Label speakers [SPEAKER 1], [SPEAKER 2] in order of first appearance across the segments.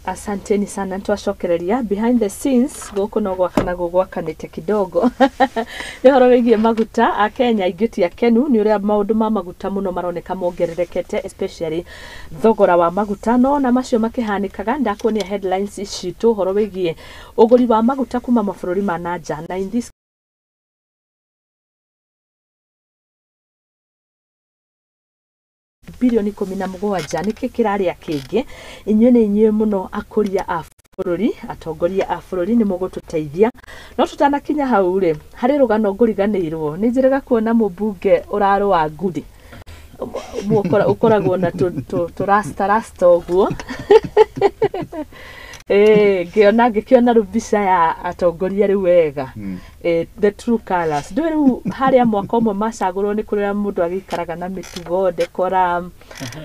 [SPEAKER 1] Asanteni sana, nitwacokereria behind the scenes gũkũ no gwakana gũgwakanĩte kidogo. Nĩ ũhoro wĩgiĩ maguta, Akenya aingĩ ti akenu nĩ ũrĩa maũndũ ma maguta mũno maroneka mongererekete, especially thogora wa maguta. No ona macio makĩhanĩkaga, ndakuonia headlines citũ ũhoro wĩgiĩ ũgũri wa maguta kuma mabũrũri ma na nja, na in this bilioni 17 nĩkĩ kĩrarĩa kĩngĩ. Inyuĩ nĩ inyuĩ mũno akũria a bũrũri, atongoria a bũrũri, nĩ mũgũtũteithia. No tũtanakinya hau rĩ, harĩ rũgano ngũriganĩirwo. Nĩ njĩrĩga kuona mũmbunge ũrarũa nguthi ũkoragwo na tũrasta rasta ũguo. Ngĩona ngĩkĩona rĩu mbica ya atongoria rĩu wega. The true colours. Ndũĩ rĩu harĩa mwaka ũmwe macagũrwo nĩ kũrĩa mũndũ agĩikaraga na mĩtugo decorum,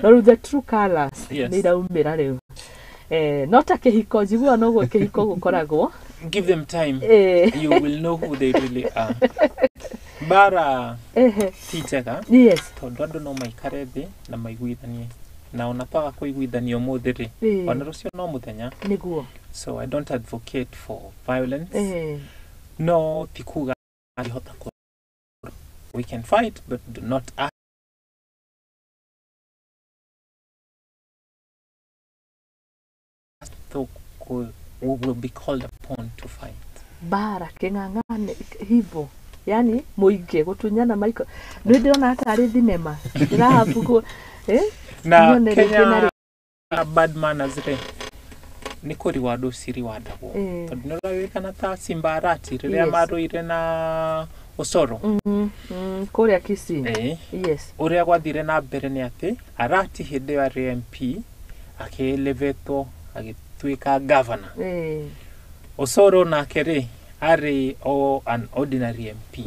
[SPEAKER 1] no rĩu the true colours nĩ iraumĩra rĩu. No ta kĩhiko, njiguaga noguo kĩhiko gũkoragwo.
[SPEAKER 2] Give them time. You will know who they really are. Mbara ti njega tondũ andũ no maikare thĩ na maiguithanie, na ona twaga kũiguithania ũmũthĩ rĩ, ona rũciũ no mũthenya.
[SPEAKER 1] Nĩguo.
[SPEAKER 2] So I don't advocate for violence. No ti kuga angĩhota kũ, we can fight but do not ask to, we will be called upon to fight.
[SPEAKER 1] Mbara kĩng'ang'ane hivo, yani mũingĩ gũtunyana maiko, nĩ ndĩrona tarĩ thinema ndĩrahabu
[SPEAKER 2] Na
[SPEAKER 1] nyone rĩngĩ na
[SPEAKER 2] Kenya bad manners rĩ, nĩ kũriwandwo ciriwandagwo, tondũ nĩ ũraririkana ta Simba Arati rĩrĩa marũire na Osoro
[SPEAKER 1] kũrĩa Kisii.
[SPEAKER 2] Ũrĩa gwathire na mbere nĩ atĩ Arati hĩndĩ ĩyo arĩ MP akĩelevetwo agĩtuĩka governor. Osoro nake rĩ, arĩ o an ordinary MP.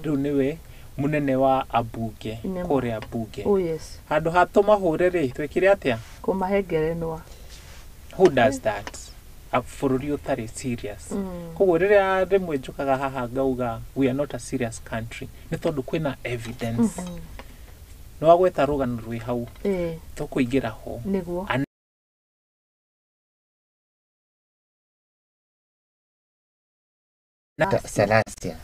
[SPEAKER 2] Rĩu nĩwe mũnene wa ambunge kũrĩa bunge.
[SPEAKER 1] Oh yes.
[SPEAKER 2] Handũ ha tũmahũre rĩ, twĩkire atĩa?
[SPEAKER 1] Kũmahe ngerenwa.
[SPEAKER 2] Who does that? A bũrũri ũtarĩ serious. Koguo rĩrĩa rĩmwe njũkaga haha ngauga we are not a serious country, nĩ tondũ kwĩna evidence. Nĩ wagweta rũgano rwĩ hau, tũkũingĩra ho.
[SPEAKER 1] Nĩguo.
[SPEAKER 3] Salasia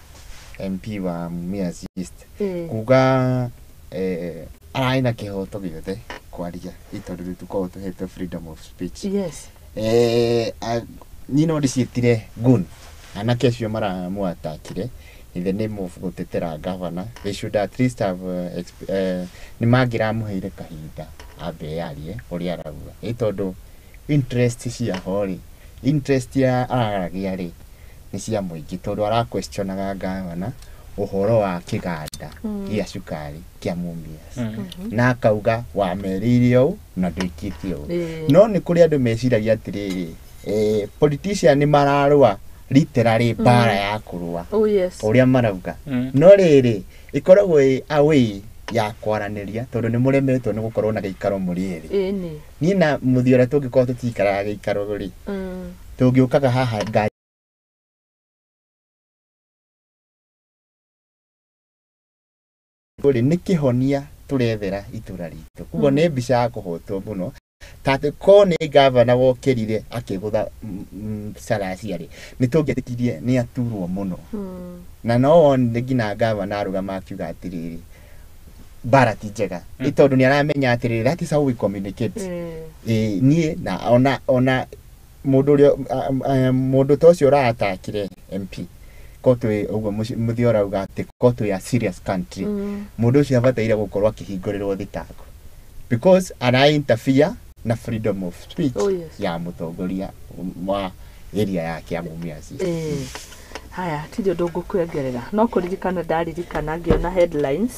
[SPEAKER 3] MP wa Mumias East kuga ararĩ na kĩhoto gĩothe kwaria, tondũ rĩu tũkoragwo tũhetwo freedom of speech. Niĩ no ndĩciĩtire gun anake acio maramũatakire in the name of gũtetera governor. They should at least have nĩ mangĩramũheire kahinda ambe yarie ũrĩa arauga, ĩ tondũ interest ciaho rĩ, interest ya araragia rĩ nĩ cia mũingĩ, tondũ araquestionaga governor ũhoro wa kĩganda gĩa cukari kĩa Mumias, na akauga wamerĩire ũũ na ndwĩkĩte ũũ. No nĩ kũrĩ andũ meciragia atĩrĩrĩ, politician nĩ mararũa literally mbara ya kũrũa
[SPEAKER 1] Oh yes.
[SPEAKER 3] ũrĩa marauga, no rĩrĩ ĩkoragwo ĩ a way ya kwaranĩria, tondũ nĩ mũremetwo nĩ gũkorwo na gĩikaro mũrĩ erĩ.
[SPEAKER 1] Ĩni.
[SPEAKER 3] Niĩ na mũthii ũrĩa tũngĩkorwo tũtikaraga gĩikaro rĩ, tũngĩũkaga haha rĩ, nĩ kĩhonia tũrethera itũra ritũ. Koguo nĩ mbica ya kũhotwo mũno, ta atĩ korwo nĩ gavana wokĩrire akĩgũtha Salasya rĩ, nĩ tũngĩetĩkirie nĩ aturwo mũno. Na no wone nginya gavana arũgama akiuga atĩrĩrĩ, mbara ti njega, nĩ tondũ nĩ aramenya atĩrĩrĩ, that is how we communicate. Niĩ na ona mũndũ ũrĩa, mũndũ ta ũcio ũratakire MP, ko twĩ ũguo mũthii ũrauga atĩ ko twĩ a serious country, mũndũ ũcio abataire gũkorwo akĩhingũrĩrwo thitango, because ara interfere na freedom of speech
[SPEAKER 1] Oh, yes.
[SPEAKER 3] ya mũtongoria wa area yake ya Mumias East.
[SPEAKER 1] Haya, tirĩ ũndũ ngũkuongerera, no kũririkana ndaririkana ngĩona headlines.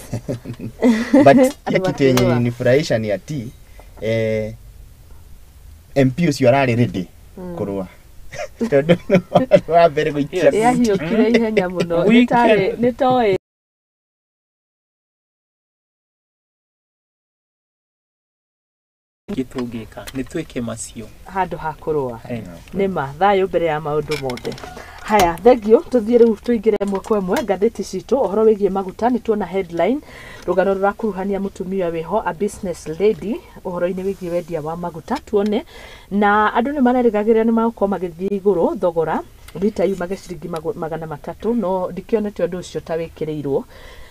[SPEAKER 3] But
[SPEAKER 1] Andũ
[SPEAKER 3] kitu yenye
[SPEAKER 1] makĩrũa.
[SPEAKER 3] ilinifurahisha ni ati MP ũcio ararĩ ready kũrũa, tondũ nĩ wa mbere gũikia.
[SPEAKER 1] Yahiũkire ihenya mũno.
[SPEAKER 2] We
[SPEAKER 1] Nĩ tarĩ nĩ toĩ
[SPEAKER 2] Kĩngĩ tũngĩka nĩ twĩke macio
[SPEAKER 1] handũ ha kũrũa. Nĩma thayũ mbere ya maũndũ mothe. Haya, thengio. Tũthiĩ rĩu tũingĩre ĩmwe kwa ĩmwe ngathĩti citũ ũhoro wĩgiĩ maguta. Nĩ tuona headline rũgano rũrakuruhania mũtumia wĩho, a business lady, ũhoro-inĩ wĩgiĩ wendia wa maguta. Tuone na andũ nĩ marerĩgagĩrĩra nĩ magũkorwo magĩthiĩ igũrũ thogora rita yumage ciringi 300, no ndikĩonete ũndũ ũcio ta wĩkĩrĩirwo,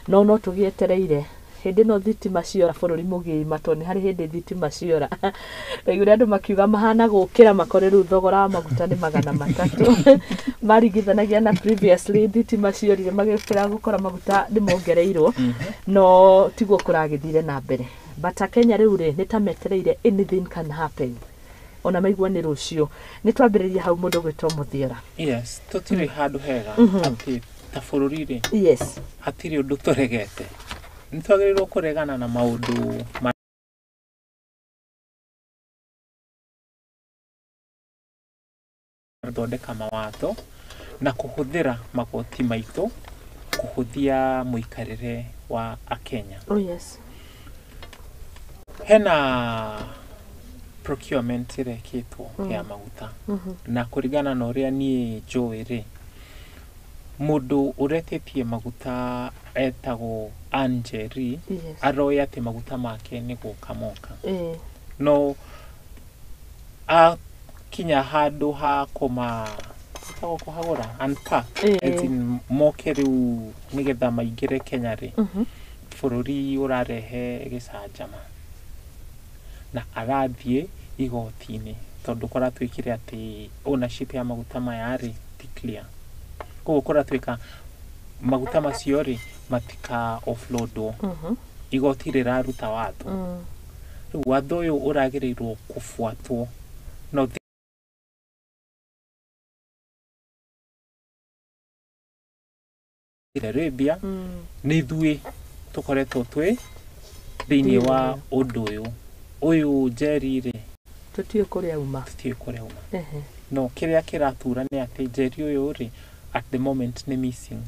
[SPEAKER 1] no tũgĩetereire hĩndĩ ĩno thitima ciora bũrũri mũgima, tondũ nĩ harĩ hĩndĩ thitima ciora ndaiguire andũ makiuga mahana gũkĩra makore rĩu thogora wa maguta nĩ 300, maringithanagia na previously thitima ciorire magĩũkĩra gũkora maguta nĩ mongereirwo, no tiguo kũragĩthire na mbere. But Akenya rĩu rĩ nĩ ta metereire, anything can happen, ona maigua nĩ rũciũ. Nĩ twambĩrĩria hau mũndũ gwĩtwo Mũthiora.
[SPEAKER 2] Yes, tũtirĩ handũ hega atĩ ta bũrũri rĩ, hatirĩ ũndũ tũregete. Nĩ twagĩrĩirwo kũregana na maũndũ mathondeka mawatho na kũhũthĩra magoti maitũ kũhũthia mũikarĩre wa Akenya.
[SPEAKER 1] Oh yes.
[SPEAKER 2] Hena procurement ĩrekĩtwo ya maguta, na kũringana na ũrĩa niĩ njũĩ rĩ, mũndũ ũretĩtie maguta etagwo Anjeri, aroĩ atĩ maguta make nĩ gũka moka, no akinya handũ ha kũma ĩtagwo kũhagũra, unpack, as in moke rĩu nĩgetha maingĩre Kenya rĩ, bũrũri ũrarehe gĩcanjama na arathiĩ igoti-inĩ tondũ kũratuĩkire atĩ ownership ya maguta maya rĩ ti clear. Koguo kũratuĩka maguta macio rĩ matika offloadwo, igoti rĩraruta watho. Rĩu watho ũyũ ũragĩrĩirwo kũbuatwo, no Saudi Arabia nĩ ithuĩ tũkoretwo twĩ thĩinĩ wa ũndũ ũyũ. Ũyũ Njeri rĩ,
[SPEAKER 1] tũtiũĩ kũrĩa uma.
[SPEAKER 2] Tũtiũĩ kũrĩa uma. No kĩrĩa kĩratura nĩ atĩ Njeri ũyũ rĩ, at the moment nĩ missing.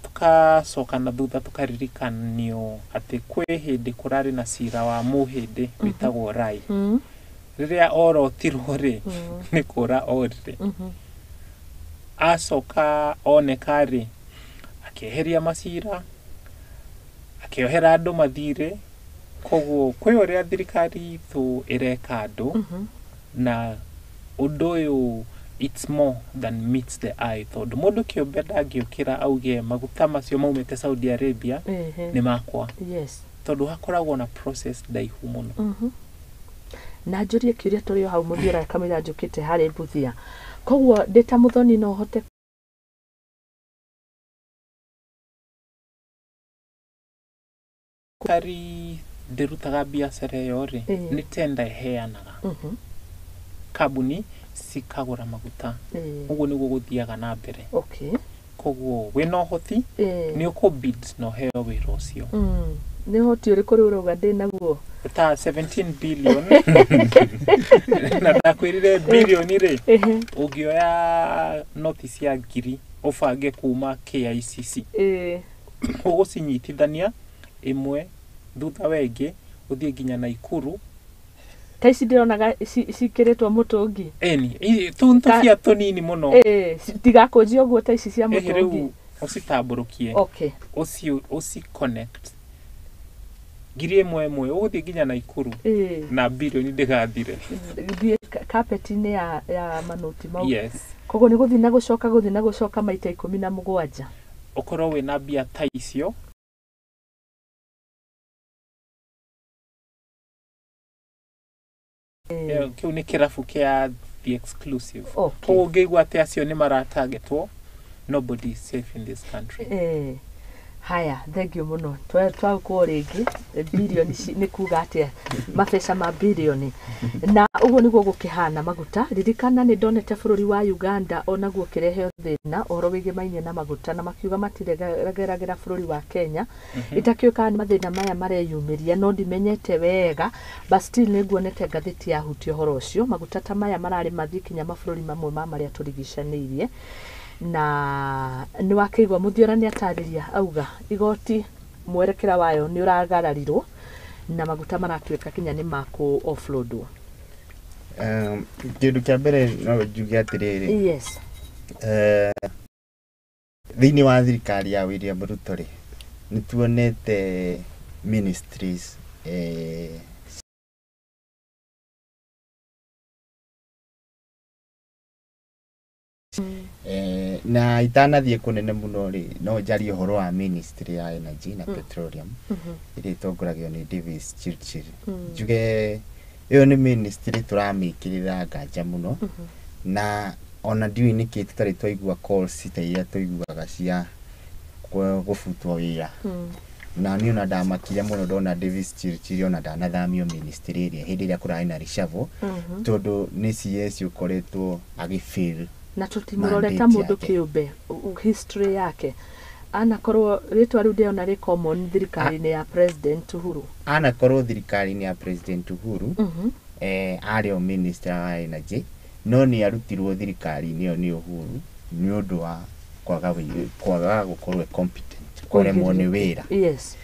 [SPEAKER 2] Tukacoka na thutha tukaririkanio atĩ kwĩ hĩndĩ kũrarĩ na cira wa mũhĩndĩ wĩtagwo Rai. Rĩrĩa orotirwo rĩ, nĩ kũra orire. Acoka oneka rĩ, akĩeheria macira, akĩohera andũ mathirĩ. Koguo kwĩ ũrĩa thirikari itũ ĩreka andũ, na ũndũ ũyũ it's more than meets the eye, tondũ mũndũ kĩũmbe ndangĩũkĩra auge maguta macio maumĩte Saudi Arabia nĩ makwa, tondũ hakoragwo na process ndaihu mũno.
[SPEAKER 1] Na njũrie kĩũria tũrĩ o hau Mũthiora, kamũira njũkĩte harĩ Mbuthia. Koguo ndĩ ta mũthoni no hote
[SPEAKER 2] Thirikari ndĩrutaga biacara ĩyo rĩ, nĩ tender ĩheanaga, kambuni cikagũra maguta. Ũguo nĩguo gũthiaga na mbere. Koguo wĩna ũhoti, nĩ ũkũ bid na ũheo wĩra ũcio.
[SPEAKER 1] Nĩ ũhoti ũrĩkũ rĩu ũrauga ndĩ naguo?
[SPEAKER 2] Ta 17 billion, na ndakwĩrire bilioni rĩ, ũngĩoya noti cia ngiri ũbange kuma KICC, ũgũcinyitithania ĩmwe thutha wa ĩngĩ ũthiĩ nginya Naikuru.
[SPEAKER 1] Ta ici ndĩronaga cikĩrĩtwo mũtũngi.
[SPEAKER 2] Ĩni tũu nĩ tũbia tũnini mũno.
[SPEAKER 1] Tigakũnjia ũguo ta ici cia
[SPEAKER 2] Ĩhĩ,
[SPEAKER 1] mũtũngi.
[SPEAKER 2] Rĩu ũcitambũrũkie, ũci connect ngiri ĩmwe ĩmwe ũgũthiĩ nginya Naikuru, na bilioni ndĩgathire.
[SPEAKER 1] Thiĩ carpet-inĩ ya manoti mau.
[SPEAKER 2] Yes.
[SPEAKER 1] Koguo nĩ gũthiĩ na gũcoka, gũthiĩ na gũcoka maita 17.
[SPEAKER 2] Ũkorwo wĩna mbia ta icio. Kĩu nĩ kĩrabu kĩa the exclusive. Koguo ũngĩigua atĩ acio nĩ maratargetwo, nobody is safe in this country.
[SPEAKER 1] Haya, thengio mũno. Twaũkwo rĩngĩ bilioni nĩ kuga atĩa, mabeca ma bilioni, na ũguo nĩguo gũkĩhana maguta. Ririkana nĩ ndonete bũrũri wa Uganda onaguo ũkĩrehe thĩna ũhoro wĩgĩmainie na maguta, na makiuga matiregeragĩra bũrũri wa Kenya. Itakĩũĩ kana nĩ mathĩna maya mareyumĩria, no ndimenyete wega, but still nĩ nguonete ngathĩti yahutia ũhoro ũcio. Maguta ta maya mararĩ mathiĩ kinya mabũrũri mamwe ma marĩa tũrigicanĩirie, na nĩ wakĩigua Mũthiora nĩ atarĩria auga igoti mwerekera wayo nĩ ũragararirwo Na maguta maratuĩka kinya nĩ makũ offloadwo.
[SPEAKER 3] Kĩndũ kĩa mbere no njuge atĩrĩrĩ.
[SPEAKER 1] Yes.
[SPEAKER 3] Thĩinĩ wa thirikari ya William Ruto rĩ, nĩ tuonete ministries na itanathiĩ kũnene mũno rĩ, no njarie ũhoro wa ministry ya energy na petroleum ĩrĩa ĩtongoragio nĩ Davis Chirchir. Njuge ĩyo nĩ ministry tũramĩkĩrĩra nganja mũno, na ona ndiũĩ nĩkĩ tũtarĩ twaigua calls ta iria tũiguaga cia gũbutwo wĩra. Na niĩ ona ndamakire mũno ndona Davis Chirchir ona ndanathamio ministry ĩrĩa hĩndĩ ĩrĩa kũrarĩ na reshuffle, tondũ nĩ CS ũkoretwo agĩfail.
[SPEAKER 1] Na tũtimũrore ta mũndũ kĩũmbe, history yake anakorwo rĩtwa rĩu ndĩrona rĩ common thirikari-inĩ ya President Uhuru.
[SPEAKER 3] Anakorwo thirikari-inĩ ya President Uhuru, arĩ o minister wa energy, no nĩ arutirwo thirikari-inĩ ĩyo nĩ Uhuru nĩ ũndũ wa kwaga gũkorwo competent, kũremwo nĩ wĩra.
[SPEAKER 1] Yes.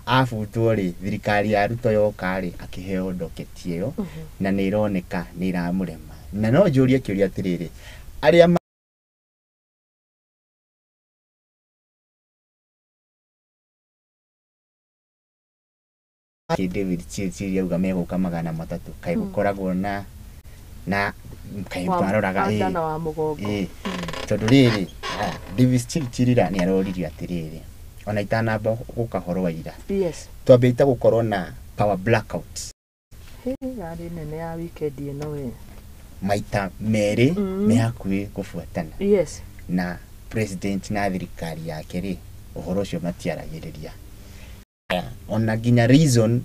[SPEAKER 3] Abutwo rĩ, thirikari ya Ruto yoka rĩ, akĩheo docket ĩyo, na nĩ ĩroneka nĩ ĩramũrema. Na no njũrie kĩũria atĩrĩrĩ, arĩa David Chirchir auga megũka 300, kaĩ gũkoragwo na kaĩ twaroraga
[SPEAKER 1] wa mũgongo.
[SPEAKER 3] Tondũ rĩrĩ, David Chirchir nĩ aroririo atĩrĩrĩ, ona itanamba gũka horo wa ira.
[SPEAKER 1] Yes.
[SPEAKER 3] Twambĩte gũkorwo na power blackouts.
[SPEAKER 1] Yarĩ nene ya weekend ĩno we.
[SPEAKER 3] Maita merĩ me hakuhĩ gũbuatana.
[SPEAKER 1] Yes.
[SPEAKER 3] Na president na thirikari yake rĩ, ũhoro ũcio matiaragĩrĩria. Ona nginya reason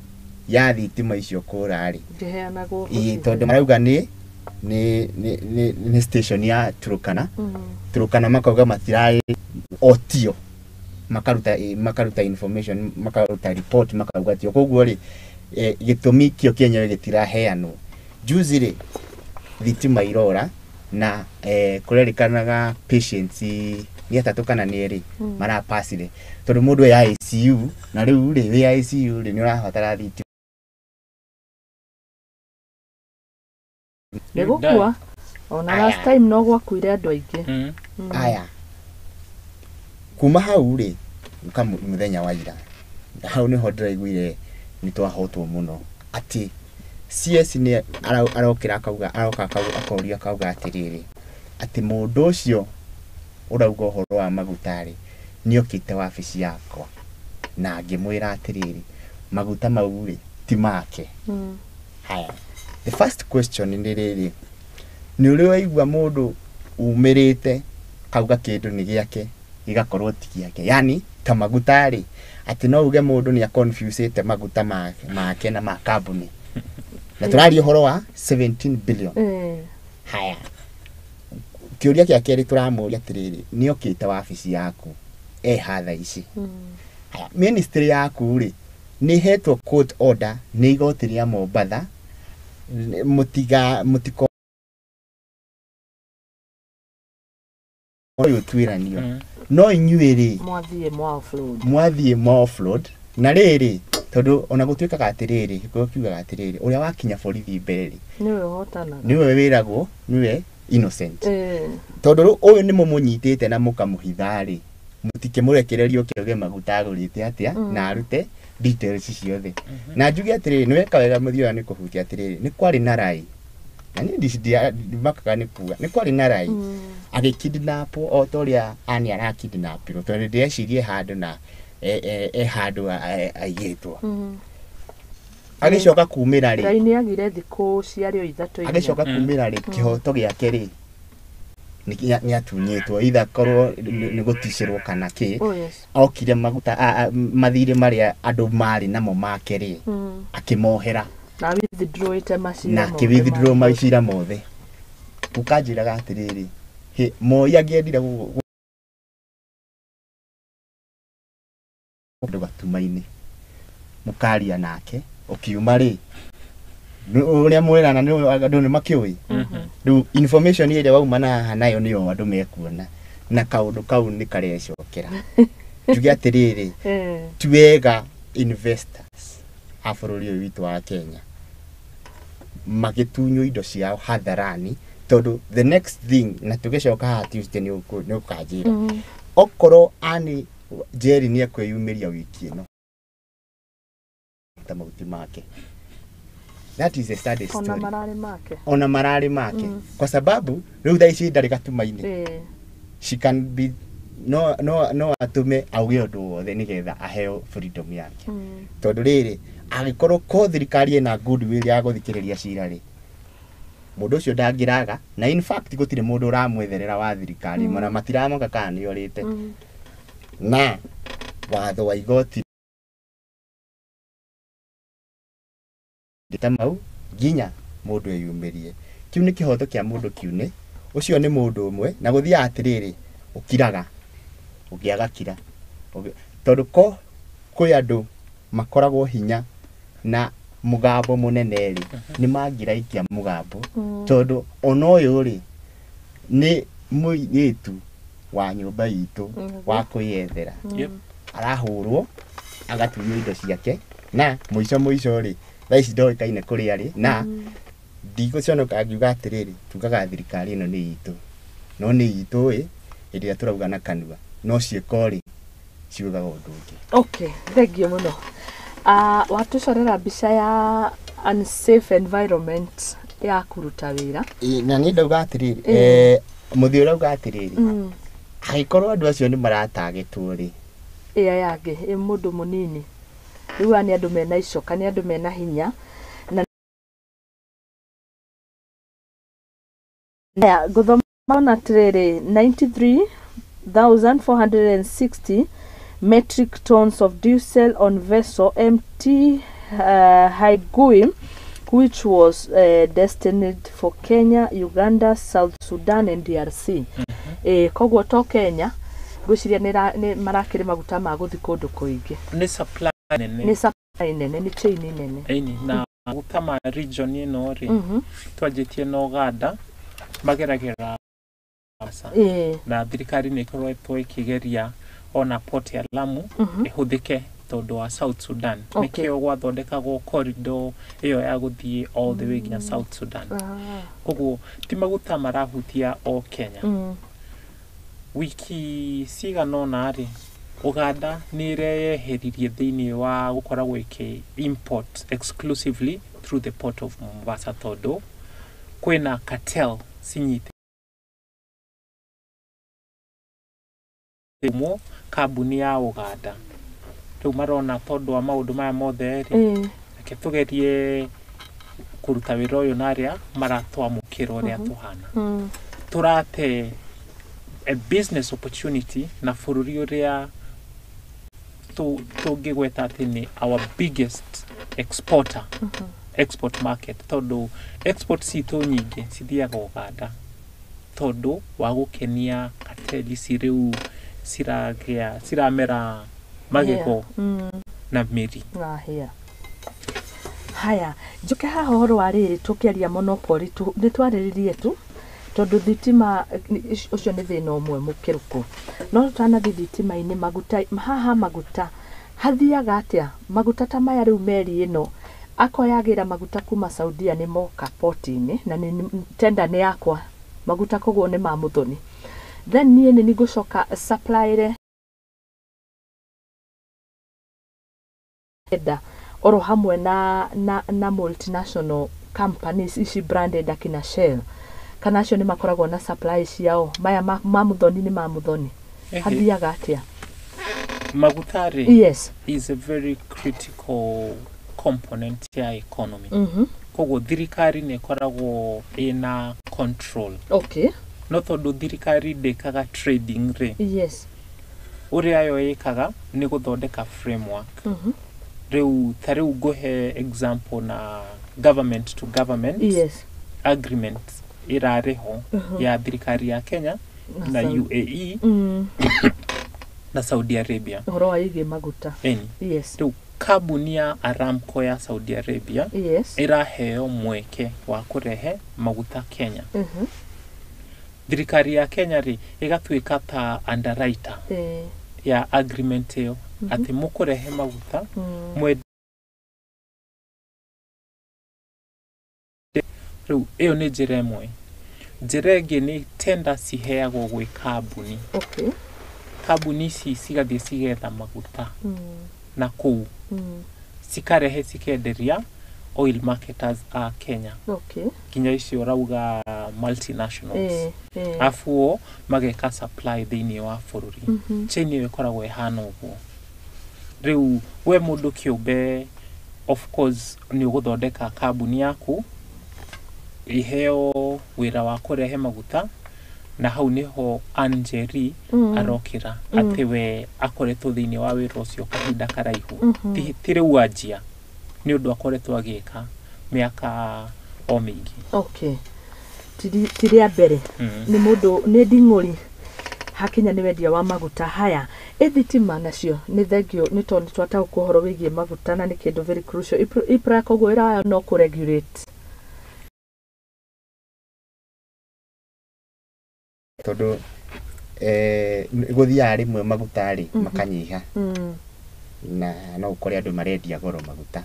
[SPEAKER 3] ya thitima icio kũra rĩ,
[SPEAKER 1] ndĩheanagwo.
[SPEAKER 3] Tondũ marauga nĩ station ya Turkana. Turkana makauga matirarĩ otio, makaruta information, makaruta report, makauga tio. Koguo rĩ, gĩtũmi kĩo kĩenyewe gĩtiraheanwo. Juzi rĩ, thitima irora na kũrerĩkanaga patients nĩ atatũ kana nĩ erĩ marapacire, tondũ mũndũ e ICU, na rĩu rĩ wĩ ICU rĩ nĩ ũrabatara thitima.
[SPEAKER 1] Nĩ gũkua ona last time no gwakuire andũ aingĩ.
[SPEAKER 3] Aya, kuma hau rĩ, mũthenya wa ira, hau nĩho ndĩraiguire nĩ twahotwo mũno atĩ CS nĩ arokĩra akauga, aroka akoria akauga atĩrĩrĩ, atĩ mũndũ ũcio ũrauga ũhoro wa maguta rĩ, nĩ okĩte wabici yakwa na ngĩmwĩra atĩrĩrĩ, maguta mau rĩ ti make. Haya, the first question nĩ rĩrĩ, nĩ ũrĩ waigua mũndũ umĩrĩte kauga kĩndũ nĩ gĩake gĩgakorwo ti gĩake? Yani ta maguta rĩ, atĩ no uge mũndũ nĩ aconfusĩte maguta make na ma kambuni, na tũraria ũhoro wa 17 billion. Haya, kĩũria gĩa kerĩ tũramũria atĩrĩrĩ, nĩ okĩte wabici yaku eha thaa ici? Haya, ministry yaku rĩ nĩ ĩhetwo court order nĩ igoti rĩa Mombatha, mũtiko ũyũ twĩranio, no inyuĩ rĩ mwathiĩ mwa offload. Na rĩrĩ, tondũ ona gũtuĩkaga atĩrĩrĩ, gĩkũyũ kiugaga atĩrĩrĩ, ũrĩa wakinya borithi mbere rĩ
[SPEAKER 1] nĩwe ũhotanaga,
[SPEAKER 3] nĩwe wĩragwo nĩwe innocent. Tondũ ũyũ nĩ mũmũnyitĩte na mũkamũhitha rĩ, mũtikĩmũrekererie ũkĩoge maguta agũrĩte atĩa na arute details ciothe. Na njuge atĩrĩrĩ, nĩ weka wega mũthioya nĩ kũhutia atĩrĩrĩ, nĩ kwarĩ na rai, na niĩ ndimakaga nĩ kuga nĩ kwarĩ na rai agĩkidnapwo o ta ũrĩa Anne arakidnapirwo, tondũ ndĩrecirie handũ na handũ aigĩtwo. Agĩcoka kumĩra rĩ,
[SPEAKER 1] Rai nĩ agire thikũ ciarĩ o ithatũ inya.
[SPEAKER 3] Agĩcoka kumĩra rĩ, kĩhoto gĩake rĩ nĩ atunyĩtwo, either korwo nĩ gũticĩrwo kana kĩ. Okire maguta mathirĩ marĩa andũ marĩ namo make rĩ, akĩmohera
[SPEAKER 1] na withdrawĩte macira
[SPEAKER 3] na akĩwithdraw macira mothe. Ũkanjĩraga atĩrĩrĩ, Moi angĩendire andũ gatuma-inĩ mũkaria nake, ũkiuma rĩ ũrĩa mwĩrana andũ nĩ makĩũĩ. Rĩu information ĩrĩa wauma na haha nayo nĩyo andũ mekuona, na kaũndũ kau nĩ karecokera. Njuge atĩrĩrĩ, ti wega investors a bũrũri ũyũ witũ wa Kenya magĩtunywo indo ciao hadharani, tondũ the next thing, na tũgĩcoka haha Tuesday nĩ ũkanjĩra okorwo Anne Njeri nĩ ekwĩyumĩria wiki ĩno ta mahuti make, that is a sad story.
[SPEAKER 1] Ona mararĩ make,
[SPEAKER 3] ona mararĩ make, kwa sababu rĩu thaa ici ndarĩ gatumainĩ. She can be no atume auge ũndũ wothe nĩgetha aheo freedom yake. Tondũ rĩrĩ, angĩkorwo ko thirikari ĩna goodwill ya gũthikĩrĩria cira rĩ, mũndũ ũcio ndangĩraga, na in fact gũtirĩ mũndũ ũramwetherera wa thirikari, mana matiramoka kana nĩ orĩte. Na watho wa igoti ta mau nginya mũndũ eyumĩrie, kĩu nĩ kĩhoto kĩa mũndũ kiune. Ũcio nĩ mũndũ ũmwe, na gũthiaga atĩrĩrĩ, ũkiraga ũngĩ agakira, tondũ ko kwĩ andũ makoragwo hinya na mũgambo mũnene rĩ, nĩ mangĩraikia mũgambo, tondũ ona ũyũ rĩ nĩ mũirĩtu wa nyũmba itũ wa kwĩyethera, arahũrwo agatunywo indo ciake, na mũico mũico rĩ thaa ici ndoĩkaine kũrĩa rĩ, na ndigũconoka ngiuga atĩrĩrĩ, tugaga thirikari ĩno nĩ itũ, no nĩ itũ ĩ hĩndĩ ĩrĩa tũrauga na kanua, no ciĩko rĩ ciugaga ũndũ ũngĩ.
[SPEAKER 1] Okay, thank you mũno. Watũcorera mbica ya unsafe environment ya kũruta wĩra.
[SPEAKER 3] Na niĩ ndauga atĩrĩrĩ, mũthĩ ũrauga atĩrĩrĩ, angĩkorwo andũ acio nĩ maratagĩtwo rĩ,
[SPEAKER 1] ĩya yangĩ ĩ mũndũ mũnini, rĩu aya nĩ andũ mena icoka, nĩ andũ mena hinya. Na ngũthoma ona atĩrĩrĩ, 93,460 metric tons of diesel on vessel MT Haigui, which was destined for Kenya, Uganda, South Sudan and DRC. Koguo to Kenya ngwĩciria nĩ marakĩrĩ maguta ma gũthiĩ kũndũ kũingĩ.
[SPEAKER 2] Nĩ supply nene,
[SPEAKER 1] nĩ supply nene, nĩ chain nene.
[SPEAKER 2] Ĩni, na maguta ma region ĩno rĩ, twanjĩtie na Uganda mageragĩra na thirikari nĩ ĩkoretwo ĩkĩgeria ona port ya Lamu ĩhũthĩke tondũ wa South Sudan. Nĩkĩo gwathondekagwo corridor ĩyo ya gũthiĩ all the way nginya South Sudan. Koguo ti maguta marahutia o Kenya. Wiki cigana ũna rĩ, Uganda nĩ ĩreyeheririe thĩinĩ wa gũkoragwo ĩkĩ import exclusively through the port of Mombasa, tondũ kwĩna cartel cinyitĩtwo kambuni ya Uganda. Rĩu marona tondũ wa maũndũ maya mothe rĩ, reke tũgerie kũruta wĩra ũyũ na arĩa maratwamũkĩra ũrĩa tũhana. Tũrate a business opportunity na bũrũri ũrĩa tũngĩgweta atĩ nĩ our biggest exporter, export market, tondũ export citũ nyingĩ cithiaga Uganda tondũ wa gũkenia cartel ici rĩu ciragĩa ciramera magego na mĩri.
[SPEAKER 1] Haya, njoke haha ũhoro wa rĩrĩ tũkĩaria monopoly nĩ twarĩrĩrie tu tondũ thitima ũcio nĩ thĩna ũmwe mũkĩrũkũ, no tũtanathiĩ thitima-inĩ maguta haha, maguta hathiaga atĩa maguta ta maya rĩu meri ĩno akoyagĩra maguta kuma Saudia nĩ moka port-inĩ na nĩ tenda nĩ yakwa maguta koguo nĩ ma Muthoni, then niĩ nĩ ngũcoka supply enda oro hamwe na multinational companies ici branded akina Shell, kana acio nĩ makoragwo na supply ciao, maya ma Muthoni nĩ ma Muthoni, hathiaga atĩa
[SPEAKER 2] maguta rĩ?
[SPEAKER 1] Yes,
[SPEAKER 2] is a very critical component ya economy. Koguo thirikari nĩ ĩkoragwo ĩna control.
[SPEAKER 1] Okay.
[SPEAKER 2] No tondũ thirikari ndĩkaga trading rĩ,
[SPEAKER 1] yes,
[SPEAKER 2] ũrĩa yo ĩkaga nĩ gũthondeka framework. Rĩu ta rĩu ngũhe example na government to government,
[SPEAKER 1] yes,
[SPEAKER 2] agreement ĩrarĩ ho ya thirikari ya Kenya na UAE na Saudi Arabia
[SPEAKER 1] ũhoro wa ĩgiĩ maguta.
[SPEAKER 2] Ĩni.
[SPEAKER 1] Yes.
[SPEAKER 2] Rĩu kambuni ya Aramco ya Saudi Arabia,
[SPEAKER 1] yes,
[SPEAKER 2] ĩraheo mweke wa kũrehe maguta Kenya. Thirikari ya Kenya rĩ ĩgatuĩka ta underwriter ya agreement ĩyo, atĩ mũkũrehe maguta mwendie Rĩu ĩyo nĩ njĩra ĩmwe. Njĩra ĩngĩ nĩ tender ciheagwo gwĩ kambuni. Kambuni ici cigathiĩ cigetha maguta na kũu, cikarehe cikenderia oil marketers a Kenya, nginya icio ũrauga multinationals. Arabu o mageka supply thĩinĩ wa bũrũri. Chain ĩyo ĩkoragwo ĩhana ũguo. Rĩu we mũndũ kĩũmbe, of course nĩ ũgũthondeka kambuni yaku iheo wĩra wa kũrehe maguta, na hau nĩho Anjeri arokĩra atĩ we akoretwo thĩinĩ wa wĩra ũcio kahinda karaihu. Ti rĩu anjia, nĩ ũndũ akoretwo agĩka mĩaka o mĩingĩ.
[SPEAKER 1] Okay. Ti rĩa mbere. Nĩ mũndũ nĩ nding'ũri hakinya nĩ wendia wa maguta. Haya, ĩ thitima nacio nĩ thengio nĩ tondũ nĩ twataũkwo ũhoro wĩgiĩ maguta na nĩ kĩndũ very crucial. EPRA koguo wĩra wayo no kũ regulate.
[SPEAKER 3] Tondũ gũthiaga rĩmwe maguta rĩ makanyiha, na no ũkore andũ marendia goro maguta,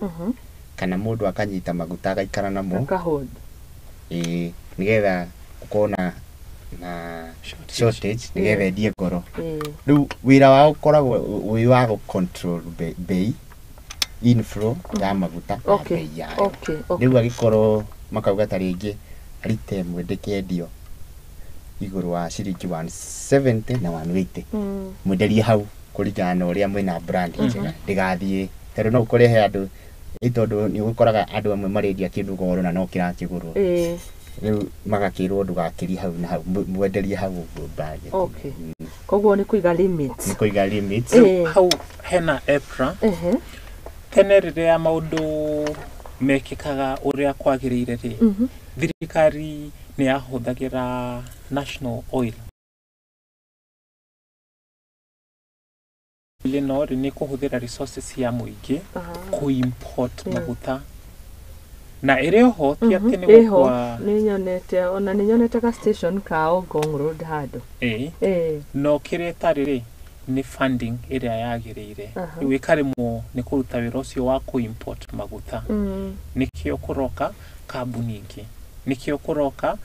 [SPEAKER 3] kana mũndũ akanyita maguta agaikara namo.
[SPEAKER 1] Akahold.
[SPEAKER 3] Ĩĩ, nĩgetha gũkorwo na shortage, nĩgetha endie goro. Rĩu wĩra wao ũkoragwo wĩ wa gũ control bei inflow ya maguta na bei yayo. Rĩu agĩkorwo makauga ta rĩngĩ rita ĩmwe ndĩkendio igũrũ wa ciringi 170 na 180, mwenderie hau kũringana na ũrĩa mwĩna brand njega, ndĩgathiĩ, tondũ no ũkore he andũ ĩ, tondũ nĩ ũgũkoraga andũ amwe marendia kĩndũ goro na no kĩrakĩgũrwo. Rĩu magakĩrwo ndũgakĩrie hau na hau, mwenderie hau ũguo budget.
[SPEAKER 1] Koguo nĩ kũiga limits.
[SPEAKER 3] Nĩ kũiga limits.
[SPEAKER 2] Hau hena EPRA. Tene rĩrĩa maũndũ mekĩkaga ũrĩa kwagĩrĩire rĩ, thirikari nĩ yahũthagĩra National Oil ĩno rĩ, nĩ kũhũthĩra resources cia mũingĩ kũ-import maguta, na ĩrĩ oho, ti atĩ nĩ
[SPEAKER 1] Ĩho.
[SPEAKER 2] gũkua.
[SPEAKER 1] Nĩ nyonete, ona nĩ nyonete ka station kao Ngong Road handũ.
[SPEAKER 2] Ĩĩ. No kĩrĩa ĩtarĩ rĩ, nĩ funding ĩrĩa yagĩrĩire. Rĩu ĩkaremwo nĩ kũruta wĩra ũcio wa kũ-import maguta. Nĩkĩo kũroka kambuni ingĩ, nĩkĩo kũroka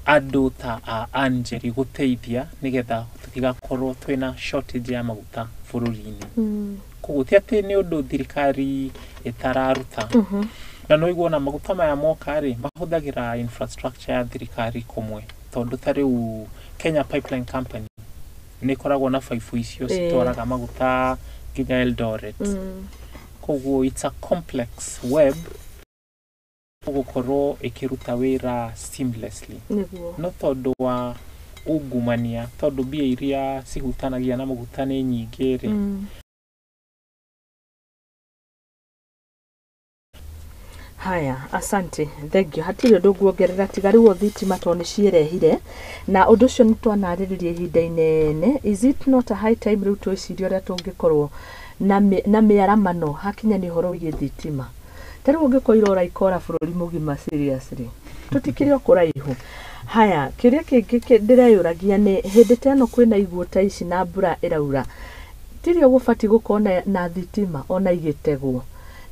[SPEAKER 2] andũ ta a Angeli gũteithia nĩgetha tũtigakorwo twĩna shortage ya maguta bũrũri-inĩ. Koguo ti atĩ nĩ ũndũ thirikari ĩtararuta. Na no ũiguo ona maguta maya moka rĩ, mahũthagĩra infrastructure ya thirikari kũmwe, tondũ ta rĩu Kenya Pipeline Company nĩ ĩkoragwo na baibũ icio citwaraga maguta nginya Eldoret. Koguo it's a complex web gũkorwo ĩkĩruta wĩra seamlessly. No tondũ wa ungumania, tondũ mbia iria cihutanagia na maguta nĩ nyingĩ rĩ,
[SPEAKER 1] Haya, asante, thank you. Hatirĩ ũndũ nguongerera tiga rĩu o thitima, tondũ nĩ ciĩrehire na ũndũ ũcio nĩ twanarĩrĩria ihinda inene. Is it not a high time rĩu twĩcirie ũrĩa tũngĩkorwo na mĩaramano hakinya nĩ ũhoro wĩgiĩ thitima? Ta rĩu ũngĩkorwo irora ikora bũrũri mũgima, seriously, tũtikĩrĩ o kũraihu. Haya, kĩũria kĩngĩ ndĩreyũragia nĩ hĩndĩ ta ĩno kwĩna iguũ ta ici na mbura ĩraura, tirio gũbatiĩ gũkorwo na thitima ona igĩtegwo?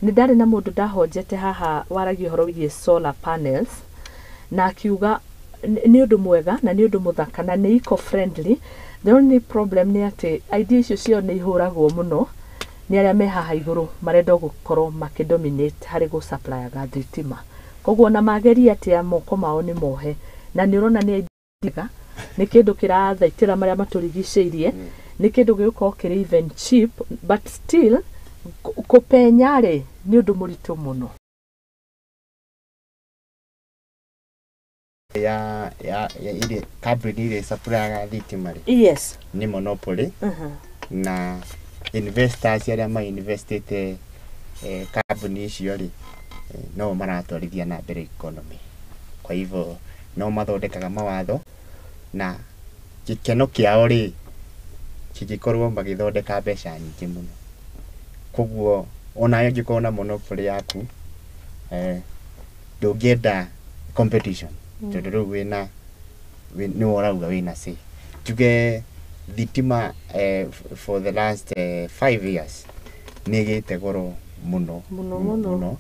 [SPEAKER 1] Nĩ ndarĩ na mũndũ ndahonjete haha waragia ũhoro wĩgiĩ solar panels, na akiuga nĩ ũndũ mwega na nĩ ũndũ mũthaka na nĩ eco friendly. The only problem nĩ atĩ idea icio ciao nĩ ihũragwo mũno nĩ arĩa me haha igũrũ marenda gũkorwo makĩdominate harĩ gũsupplyaga thitima. Koguo ona mageria atĩa, moko mao nĩ mohe, na nĩ ũrona nĩ njega, nĩ kĩndũ kĩrathaitĩra marĩa matũrigicĩirie, nĩ kĩndũ gĩgũkorwo kĩrĩ even cheap, but still kũpenya rĩ, nĩ ũndũ mũritũ mũno.
[SPEAKER 3] Ya ĩrĩa kambuni ĩrĩa ĩsupplyaga thitima rĩ, nĩ monopoly, na investors arĩa ma-investĩte kambuni icio rĩ, no maratwarithia na mbere economy. Kwa hivyo no mathondekaga mawatho na gĩkeno kĩao rĩ, kĩngĩkorwo magĩthondeka mbeca nyingĩ mũno. Koguo onawe ũngĩkorwo na monopoly yaku, ndũngĩenda competition, tondũ rĩu wĩna nĩwe ũrauga wĩna say. Njuge thitima for the last 5 years nĩ ĩgĩte goro mũno.
[SPEAKER 1] Mũno, mũno.
[SPEAKER 3] Mũno,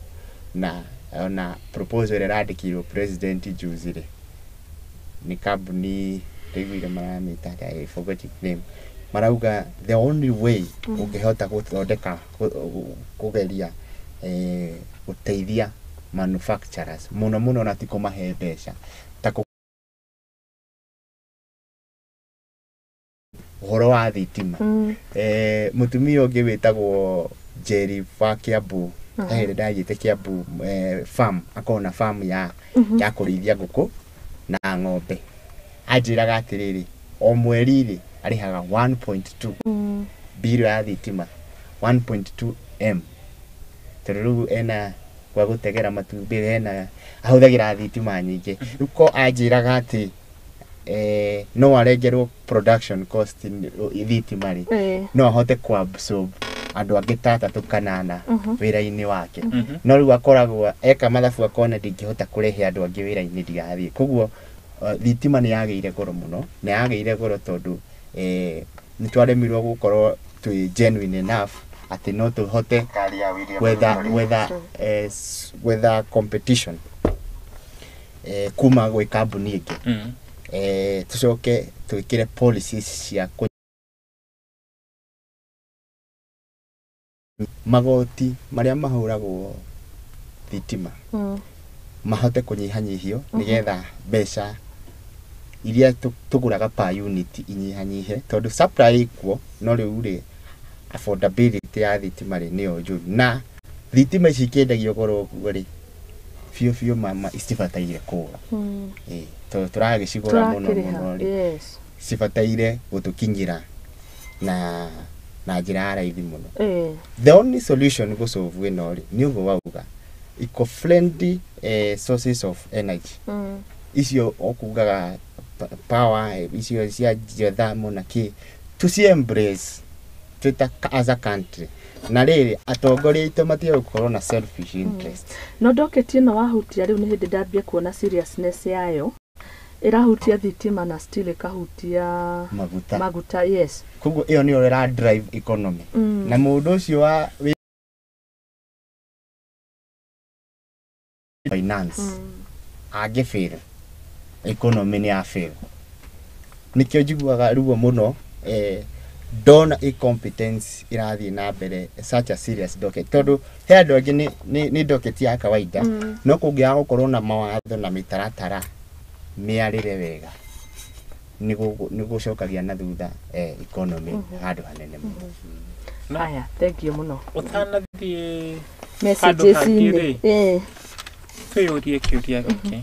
[SPEAKER 3] na Ona proposal ĩrĩa ĩrandĩkĩirwo president juzi rĩ, nĩ kambuni ndaiguire maramĩta atĩa, I forgot its name, marauga the only way ũngĩhota gũthondeka kũgeria gũteithia manufacturers mũno mũno na ti kũmahe mbeca ta ũhoro wa thitima. Mũtumia ũngĩ wĩtagwo Jerry wa Kiambu, he hĩndĩ ndathiĩte Kiambu, farm, akoragwo na farm ya kũrĩithia ngũkũ na ng'ombe. Anjĩraga atĩrĩrĩ, o mweri rĩ arĩhaga 1.2 bill ya thitima, 1.2 m, tondũ rĩu ena gwa gũtegera matumbĩ, ena ahũthagĩra thitima nyingĩ. Rĩu ko anjĩraga atĩ no arengerwo production cost thitima rĩ, no ahote ku absorb andũ angĩ ta atatũ kana ana wĩra-inĩ wake. No rĩu akoragwo eka mathabu akona ndingĩhota kũrehe andũ angĩ wĩra-inĩ ndigathiĩ. Koguo thitima nĩ yagĩire goro mũno, na yagĩire goro tondũ nĩ twaremirwo gũkorwo twĩ genuine enough atĩ no tũhote gwetha competition kuma gwĩ kambuni ĩngĩ. Tucoke twĩkĩre policies cia magoti marĩa mahũragwo thitima mahote kũnyihanyihio nĩgetha mbeca iria tũgũraga per unit inyihanyihe, tondũ supply ĩkuo, no rĩu rĩ affordability ya thitima rĩ nĩyo njũru. Na thitima ici ikĩendagio goro ũguo rĩ, biũ biũ mama citibataire kũra. Tondũ tũragĩcigũra mũno mũno rĩ, cibataire gũtũkinyĩra na njĩra ya raithi mũno. The only solution gũsolve ĩno rĩ, nĩ ũguo wauga, eco-friendly sources of energy. Icio ũkugaga power, icio cia geothermal na kĩ, tũci embrace twĩ as a country. Na rĩrĩ atongoria aitũ matige gũkorwo na selfish interest.
[SPEAKER 1] No ndoketi ĩno wahutia rĩu nĩ hĩndĩ ndambia kuona seriousness yayo. Ĩrahutia thitima na still ĩkahutia
[SPEAKER 3] maguta.
[SPEAKER 1] Maguta, yes.
[SPEAKER 3] Koguo ĩyo nĩyo ĩra drive economy. Na mũndũ ũcio wa finance angĩfail, economy nĩ ya fail. Nĩkĩo njiguaga ruo mũno ndona incompetence ĩrathiĩ na mbere such a serious docket, tondũ he andũ angĩ nĩ docket ya kawaida, no kũngĩaga gũkorwo na mawatho na mĩtaratara mĩarĩre wega nĩ gũcokagia na thutha economy handũ hanene mũno.
[SPEAKER 1] Aya, thank you mũno.
[SPEAKER 2] Ũtanathiĩ
[SPEAKER 1] messages inĩ
[SPEAKER 2] twĩyũrie kĩũria gĩkĩ.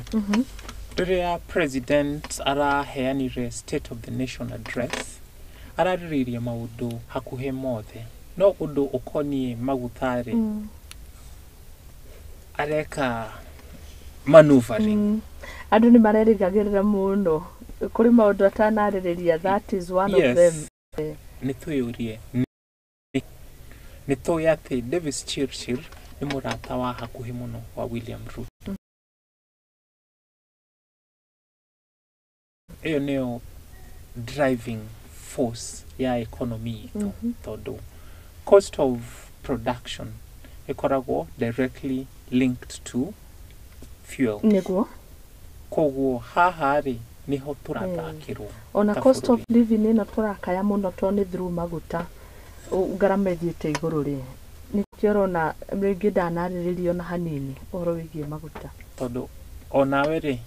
[SPEAKER 2] Rĩrĩa president araheanire State of the Nation address, ararĩrĩirie maũndũ hakuhĩ mothe, no ũndũ ũkoniĩ maguta rĩ, areka maneuvering.
[SPEAKER 1] Andũ nĩ marerĩgagĩrĩra mũno kũrĩ maũndũ atanarĩrĩria, that is one of them.
[SPEAKER 2] Nĩ twĩyũrie, nĩ tũĩ atĩ Davis Chirchir nĩ mũrata wa hakuhĩ mũno wa William Ruto. Ĩyo nĩyo driving force ya economy itũ, tondũ cost of production ĩkoragwo directly linked to fuel.
[SPEAKER 1] Nĩguo.
[SPEAKER 2] Koguo haha rĩ nĩho tũrathakĩrwo.
[SPEAKER 1] Ona cost of living ĩno tũrakaya mũno tondũ nĩ through maguta ngarama ĩthiĩte igũrũ rĩ, nĩkĩo ũrona rĩngĩ ndanarĩrĩria ona hanini ũhoro wĩgiĩ maguta.
[SPEAKER 2] Tondũ onawe rĩ,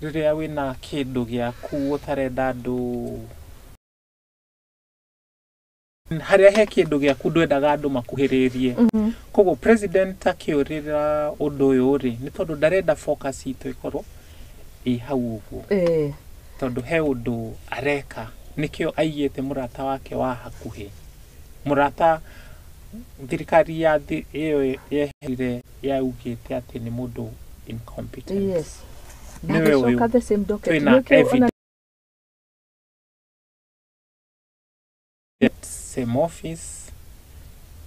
[SPEAKER 2] rĩrĩa wĩna kĩndũ gĩaku ũtarenda andũ, harĩa he kĩndũ gĩaku ndwendaga andũ makuhĩrĩrie. Koguo president akĩũrĩra ũndũ ũyũ rĩ, nĩ tondũ ndarenda focus itũ ĩkorwo ĩ hau ũguo. Tondũ he ũndũ areka, nĩkĩo aigĩte mũrata wake wa hakuhĩ. Mũrata thirikari ya ĩyo yeherire yaugĩte atĩ nĩ mũndũ incompetent.
[SPEAKER 1] Yes.
[SPEAKER 2] Nĩwe ũyũ.
[SPEAKER 1] Na the same docket.
[SPEAKER 2] Twĩna evidence. Same office,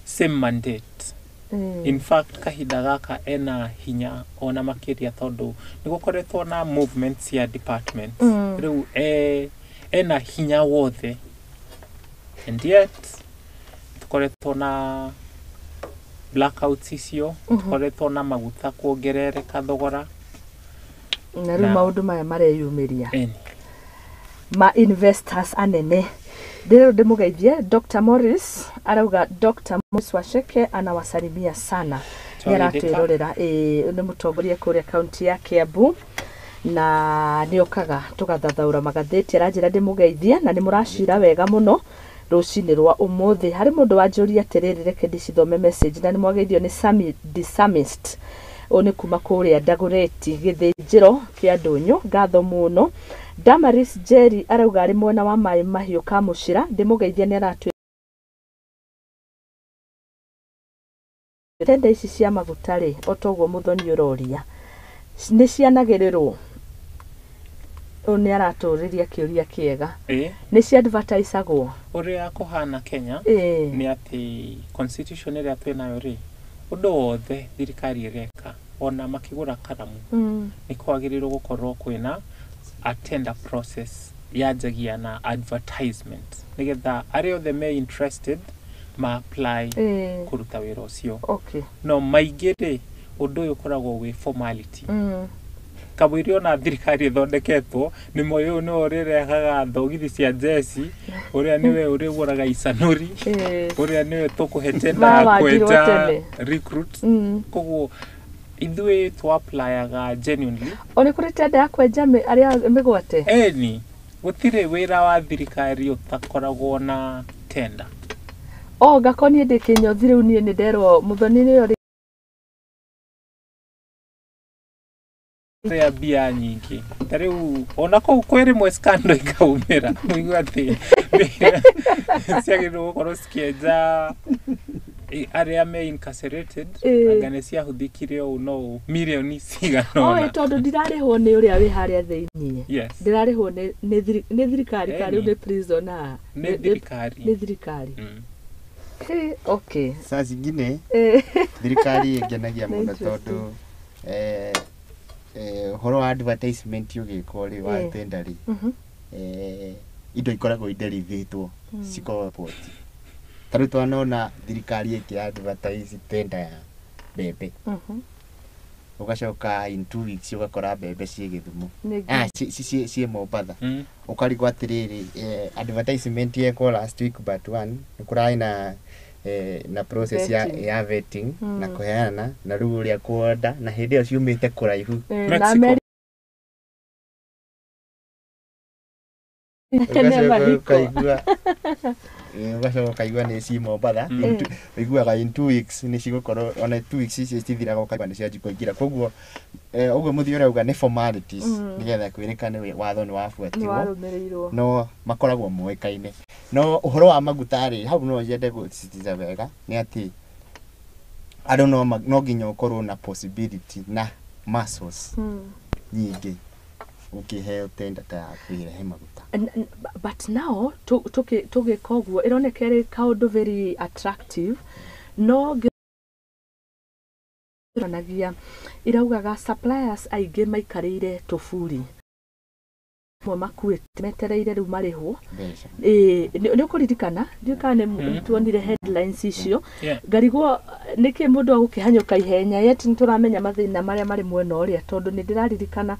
[SPEAKER 2] same mandate. In fact, kahinda gaka ena hinya ona makĩria tondũ nĩ gũkoretwo na movements ya departments. Rĩu ena hinya wothe, and yet tũkoretwo na Blackouts icio tũkoretwo na maguta kuongerereka thogora.
[SPEAKER 1] Na rĩu maũndũ maya mareyumĩria.
[SPEAKER 2] Ĩni.
[SPEAKER 1] Ma investors anene ndĩrĩu ndĩmũgeithie. Dr. Morris arauga, Dr. Morris Wacheke anawasalimia sana, nĩ aratwĩrorera. Ĩĩ, nĩ mũtongoria kũrĩa kaunti ya Kiambu na nĩ okaga tũgathathaũra magathĩti. Aranjĩra ndĩmũgeithie na nĩ mũracira wega mũno rũcinĩ rwa ũmũthĩ. Harĩ mũndũ wanjũria atĩrĩrĩ, reke ndĩcithome message, na nĩ mwageithio nĩ Sami Disamist, ũyũ nĩ kuma kũrĩa Ndagũreti gĩthĩnjĩro kĩa ndũnyũ, ngatho mũno. Damaris Jerry arauga arĩ mwena wa Maĩ Mahiũ Kamũcira, ndĩmũgeithia, nĩ aratwĩ tenda ici cia maguta rĩ, o toguo Mũthoni ũroria, nĩ cianagĩrĩrwo? Ũyũ nĩ aratũrĩria kĩũria kĩega. Nĩ ciadvertisagwo?
[SPEAKER 2] Ũrĩa kũhana Kenya nĩ atĩ constitution ĩrĩa twĩnayo rĩ, ũndũ wothe thirikari ĩreka, ona makĩgũra karamu, nĩ kwagĩrĩirwo gũkorwo kwĩna a tender process yanjagia na advertisement nĩgetha arĩa othe me interested ma apply kũruta wĩra ũcio. No maingĩ rĩ, ũndũ ũyũ ũkoragwo wĩ formality. Kamũira ona thirikari ĩthondeketwo nĩ moĩ ũyũ nĩwe ũrĩrehaga thogithi cia njeci, ũrĩa nĩwe ũrĩgũraga icanũri, ũrĩa nĩwe tũkũhe tender ya
[SPEAKER 1] Mawangirwo
[SPEAKER 2] kwenja
[SPEAKER 1] tene.
[SPEAKER 2] Recruit. Koguo ithuĩ tũ-applyaga genuinely.
[SPEAKER 1] O nĩ kũrĩ tenda ya kwenja arĩa mĩgwate?
[SPEAKER 2] Eni, gũtirĩ wĩra wa thirikari ũtakoragwo na tender.
[SPEAKER 1] O ngakoo niĩ ndĩ kĩnyothi rĩu, niĩ nĩ nderwo Mũthoni nĩwe ũrĩ
[SPEAKER 2] rĩa mbia nyingĩ ta rĩu ona kũu kwĩ rĩmwe scandal ikaumĩra, mũigua atĩ ciagĩrĩirwo gũkorwo cikĩenja arĩa me incarcerated, anga nĩ ciahũthĩkire ũũ no ũũ mirioni cigana
[SPEAKER 1] Oĩ
[SPEAKER 2] ũna.
[SPEAKER 1] Tondũ ndirarĩhwo nĩ ũrĩa wĩ harĩa thĩiniĩ, ndĩrarĩhwo nĩ thirikari ka rĩu nĩ prisoner?
[SPEAKER 2] Nĩ thirikari.
[SPEAKER 1] Nĩ thirikari. Okay.
[SPEAKER 3] Saa zingine thirikari ĩngenagia
[SPEAKER 1] Nĩ
[SPEAKER 3] mũno
[SPEAKER 1] interesting.
[SPEAKER 3] tondũ ũhoro wa advertisement ũgĩkwo rĩ wa tender rĩ, indo ikoragwo iderivĩtwo cikorwo port. Ta rĩu twanona thirikari ĩkĩ advertise tender ya mbembe, ũgacoka in 2 weeks ũgakora mbembe ciĩ Gĩthumo. Ah, ciĩ Mombatha. Ũkarigwo atĩrĩrĩ, advertisement yekwo last week but one nĩ kũrarĩ na na process ya,
[SPEAKER 1] Vetting.
[SPEAKER 3] ya vetting na kũheana na rĩu ũrĩa kuoda na hĩndĩ ĩyo ciumĩte kũraihu.
[SPEAKER 1] Na
[SPEAKER 2] Mexico.
[SPEAKER 1] meri
[SPEAKER 3] Ũgacoka
[SPEAKER 1] mahiko.
[SPEAKER 3] ũkaigua ũgacoka ũkaigua nĩ ci Mombatha. Ũiguaga in 2 weeks nĩ cigũkorwo, ona 2 weeks icio citithiraga ũkaigua nĩ cianji kũingĩra. Koguo ũguo mũthii ũrauga nĩ formalities nĩgetha kwĩrĩkane watho nĩ
[SPEAKER 1] Nĩ
[SPEAKER 3] wabuatirwo.
[SPEAKER 1] Warũmĩrĩirwo.
[SPEAKER 3] No makoragwo moĩkaine. No ũhoro wa maguta rĩ, hau no nyende gũsisitiza wega nĩ atĩ andũ no nginya ũkorwo na possibility na muscles nyingĩ ũkĩheo tender ta ya kwĩrehe maguta.
[SPEAKER 1] But now tũgĩka ũguo ĩroneka ĩrĩ kaũndũ very attractive, no ngĩranagia iraugaga suppliers aingĩ maikarĩire tũburi, amwe makuĩte metereire rĩu marĩhwo.
[SPEAKER 3] Mbeca.
[SPEAKER 1] Ĩĩ, nĩ ũkũririkana, ndiũĩ kana nĩ tuonire headlines icio. Ngarigwo nĩkĩ mũndũ agũkĩhanyũka ihenya yet nĩ tũramenya mathĩna marĩa marĩ mwena ũrĩa, tondũ nĩ ndĩraririkana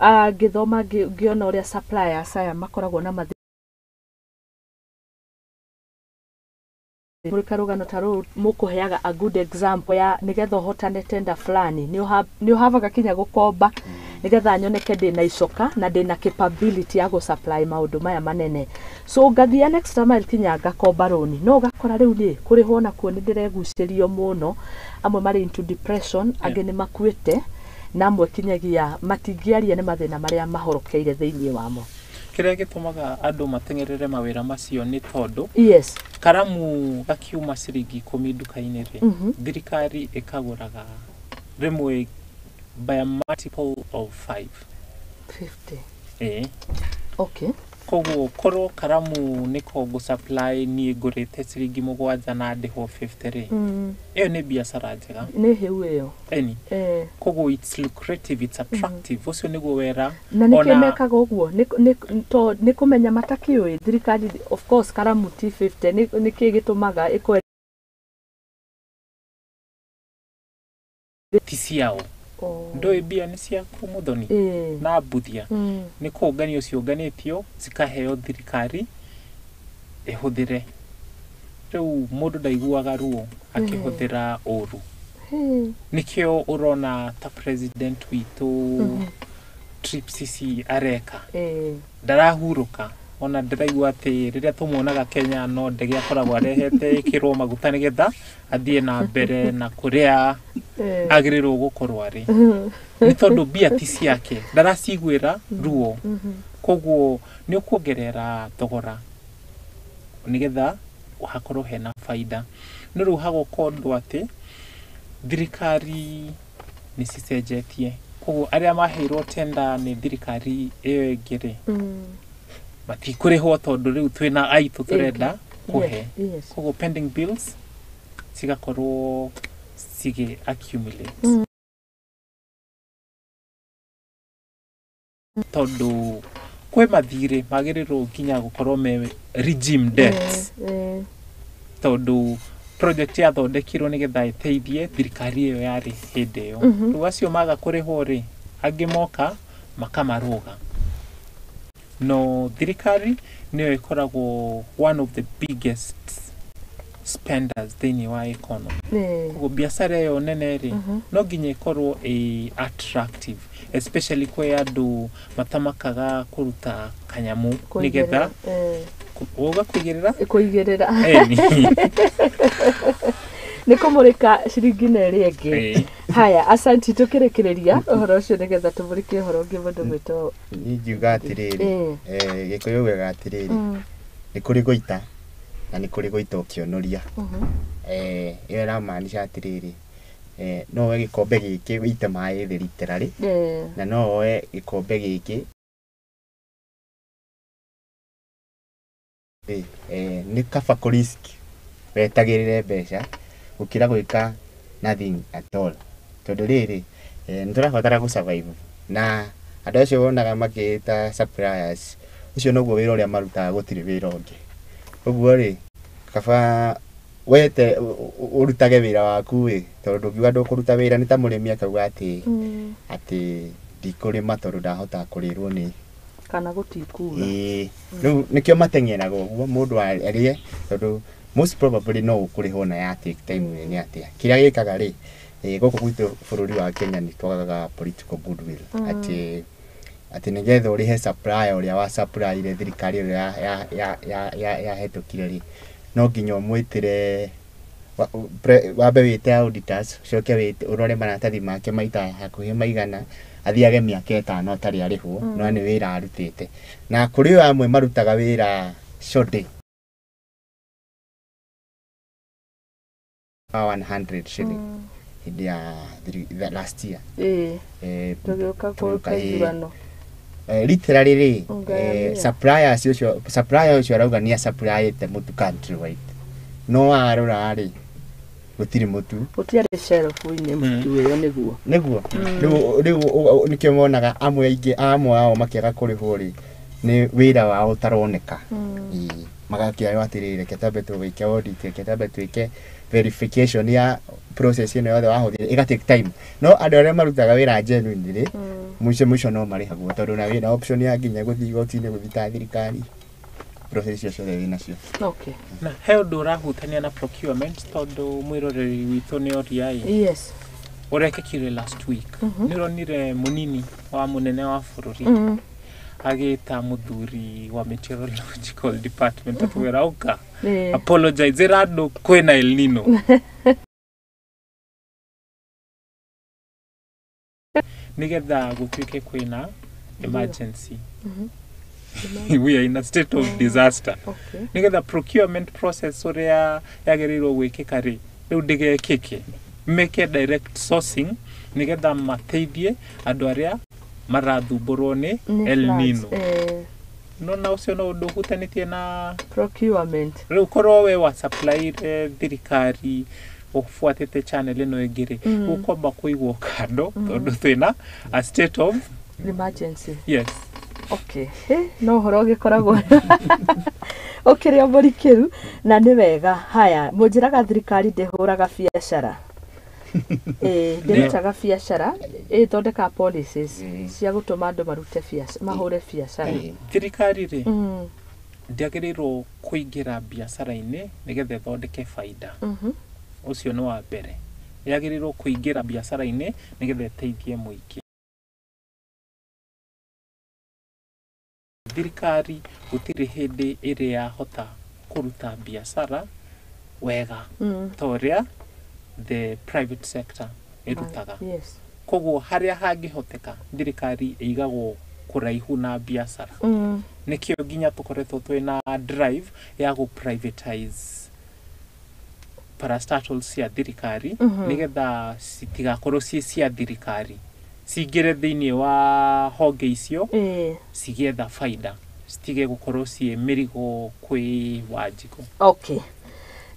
[SPEAKER 1] ngĩthoma ngĩona ũrĩa suppliers aya makoragwo na mathĩna. Mũrĩ karũgano ta rũu mũkũheaga a good example ya nĩgetha ũhotane tender fulani nĩ ũhavaga kinya gũkomba nĩgetha nyoneke ndĩna icoka na ndĩna capability ya gũsupply maũndũ maya manene, so ngathiĩ an extra mile kinya ngakomba rũni, no ũgakora rĩu nĩ kũrĩhwo nakuo nĩ ndĩregucĩrio mũno. Amwe marĩ into depression, angĩ nĩ makuĩte, na amwe kinyagia matingĩaria nĩ mathĩna marĩa mahorokeire thĩinĩ wamo.
[SPEAKER 2] Kĩrĩa gĩtũmaga andũ mateng'erere mawĩra macio nĩ tondũ karamu gakiuma ciringi 10 nduka-inĩ rĩ, thirikari ĩkagũraga rĩmwe by a multiple of five.
[SPEAKER 1] 50.
[SPEAKER 2] Ĩĩ. Koguo korwo karamu nĩko ngũ supply niĩ ngũrĩte ciringi 7 na ndĩhwo 50 rĩ, ĩyo nĩ biacara njega.
[SPEAKER 1] Nĩ hĩu ĩyo.
[SPEAKER 2] Eni. Koguo it's lucrative, it's attractive, ũcio nĩguo wera.
[SPEAKER 1] Na nĩkĩ mekaga ũguo? Nĩ kũmenya matakĩũĩ thirikari, of course karamu ti 50, nĩkĩ gĩtũmaga ĩkwe?
[SPEAKER 2] Ti ciao. Ndũĩ mbia nĩ ciaku Muthoni na Mbuthia, nĩ kũnganio ciũnganĩtio cikaheo thirikari ĩhũthĩre. Rĩu mũndũ ndaiguaga ruo akĩhũthĩra ũru. Nĩkĩo ũrona ta president witũ trips ici areka, ndarahurũka. Ona ndĩraigua atĩ rĩrĩa tũmuonaga Kenya no ndege akoragwo arehete ĩkĩrwo maguta nĩgetha athiĩ na mbere na kũrĩa agĩrĩirwo gũkorwo arĩ, nĩ tondũ mbia ti ciake, ndaraciguĩra ruo. Koguo nĩ ũkuongerera thogora nĩgetha hakorwo hena baida. No rĩu hagoka ũndũ atĩ thirikari nĩ cicenjetie, koguo arĩa maheirwo tenda nĩ thirikari ĩyo ĩngĩ rĩ, matikũrĩhwo tondũ rĩu twĩna aitũ tũrenda kũhe. Koguo pending bills cigakorwo cigĩ accumulate, tondũ kwĩ mathirĩ magĩrĩirwo nginya gũkorwo me regime debts, tondũ project yathondekirwo nĩgetha ĩteithie thirikari ĩyo yarĩ hĩndĩ ĩyo. Rĩu acio maga kũrĩhwo rĩ, angĩ moka makamarũga. No thirikari nĩyo ĩkoragwo one of the biggest spenders thĩinĩ wa economy. Koguo biacara ĩyo nene rĩ, no nginya ĩkorwo ĩ attractive, especially kwĩ andũ matamakaga kũruta kanyamũ nĩgetha uga kũigĩrĩra.
[SPEAKER 1] Kũigĩrĩra.
[SPEAKER 2] Eni.
[SPEAKER 1] Nĩ kũmũrĩka ciringi na ĩrĩa ĩngĩ. Haya, asanti. Tũkĩrĩkĩrĩria ũhoro ũcio nĩgetha tũmũrĩke ũhoro ũngĩ, mũndũ gwĩtwo
[SPEAKER 3] Niĩ ingiuga atĩrĩrĩ, Gĩkũyũ ugaga atĩrĩrĩ, nĩ kũrĩ gũita na nĩ kũrĩ gũita ũkĩonoria. Ĩyo ĩramaanisha atĩrĩrĩ, no woe gĩkombe gĩkĩ wĩite maĩ thĩ literally, na no woe gĩkombe gĩkĩ rĩ, nĩ kaba kũ risk wetagĩrĩre mbeca gũkĩra gwĩka nothing at all, tondũ rĩrĩ, nĩ tũrabatara gũ survive. Na andũ acio wonaga makĩĩta suppliers, ũcio noguo wĩra ũrĩa marutaga, gũtirĩ wĩra ũngĩ. Ũguo rĩ, kaba wete ũrutage wĩra waku ĩ, tondũ ndũngiuga ndũkũruta wĩra. Nĩ ta mũrĩmi akauga atĩ ndikũrĩma tondũ ndahota kũrĩrwo nĩ
[SPEAKER 1] kana gũtikura.
[SPEAKER 3] Ĩĩ, rĩu nĩkĩo mateng'eraga ũguo mũndũ arĩe, tondũ most probably no ũkũrĩhwo na ya take time nene atĩa. Kĩrĩa gĩkaga rĩ, gũkũ gwitũ bũrũri wa Kenya nĩ twagaga political goodwill, atĩ nĩgetha ũrĩhe supplier ũrĩa wa supplyire thirikari ĩyo ya hetũkire rĩ, no nginya ũmwĩtĩre wambe wĩte auditors, ũcoke wĩte ũrore maratathi make maita hakuhĩ maigana, athiage mĩaka 5 atarĩ arĩhwo, no nĩ wĩra arutĩte. Na kũrĩ o amwe marutaga wĩra short day wa 100 shilling hĩndĩ ya last year.
[SPEAKER 1] Tũgĩũka
[SPEAKER 3] tũgĩũka,
[SPEAKER 1] kwa ithurano.
[SPEAKER 3] Literally rĩ,
[SPEAKER 1] Ungayania.
[SPEAKER 3] Suppliers ũcio, supplier ũcio arauga nĩ asupplyĩte mũtu country wide, no warora rĩ, gũtirĩ mũtu.
[SPEAKER 1] Gũtiarĩ shelf-inĩ mũtu ĩyo nĩguo.
[SPEAKER 3] Nĩguo rĩu nĩkĩo monaga amwe aingĩ amwe ao makĩaga kũrĩhwo rĩ, nĩ wĩra wao ũtaroneka. Ĩĩ, magakĩoywo atĩrĩrĩ, reke twambe tũgĩke audit, reke twambe twĩke verification ya process ĩno yothe wahũthĩra, ĩga take time. No andũ arĩa marutaga wĩra genuinely rĩ, mũico mũico no marĩhagwo, tondũ na wĩna option ya nginya gũthiĩ igoti-inĩ gũthita thirikari, process icio ciothe wĩnacio.
[SPEAKER 2] Na he ũndũ ũrahutania na procurement, tondũ mwĩroreri witũ nĩ oria ĩ, ũrekĩkire last week, nĩ ũronire mũnini wa mũnene wa bũrũri agĩta mũthuri wa meteorological department atwĩra ũka apologize ĩra andũ kwĩna El Nino, nĩgetha gũtuĩke kwĩna emergency. We are in a state of disaster. Nĩgetha procurement process ũrĩa yagĩrĩirwo gwĩkĩka rĩ, rĩu ndĩgekĩke, meke direct sourcing nĩgetha mateithie andũ arĩa marathumbũrwo nĩ
[SPEAKER 1] Nĩ
[SPEAKER 2] El
[SPEAKER 1] floods.
[SPEAKER 2] Nino. Nona ũcio no ũndũ ũhutanĩtie na
[SPEAKER 1] procurement.
[SPEAKER 2] Rĩu korwo we wa supplyire thirikari ũbuatĩte channel ĩno ĩngĩ rĩ, ũkwamba kũigwo kando tondũ twĩna a state of
[SPEAKER 1] emergency.
[SPEAKER 2] Yes.
[SPEAKER 1] Okay. No ũhoro ũgĩkoragwo ũkĩrĩ o mũrikĩru na nĩ wega. Haya, mũnjĩraga thirikari ndĩhũraga biacara. Ndĩrutaga biacara, ĩthondekaga policies cia gũtũma andũ marute biacara, mahũre biacara.
[SPEAKER 2] Thirikari rĩ, ndĩagĩrĩirwo kũingĩra biacara-inĩ nĩgetha ĩthondeke baida. Ũcio nĩ wa mbere. Yagĩrĩirwo kũingĩra biacara-inĩ nĩgetha ĩteithie mũingĩ. Thirikari gũtirĩ hĩndĩ ĩrĩ yahota kũruta biacara wega ta ũrĩa the private sector ĩrutaga. Koguo harĩa hangĩhoteka thirikari ĩigagwo kũraihu na biacara. Nĩkĩo nginya tũkoretwo twĩna drive ya gũ privatize parastatals cia thirikari nĩgetha citigakorwo ciĩ cia thirikari, cingĩre thĩinĩ wa honge icio cigĩetha baida, citige gũkorwo ciĩ mĩrigo kwĩ Wanjikũ.
[SPEAKER 1] Okay.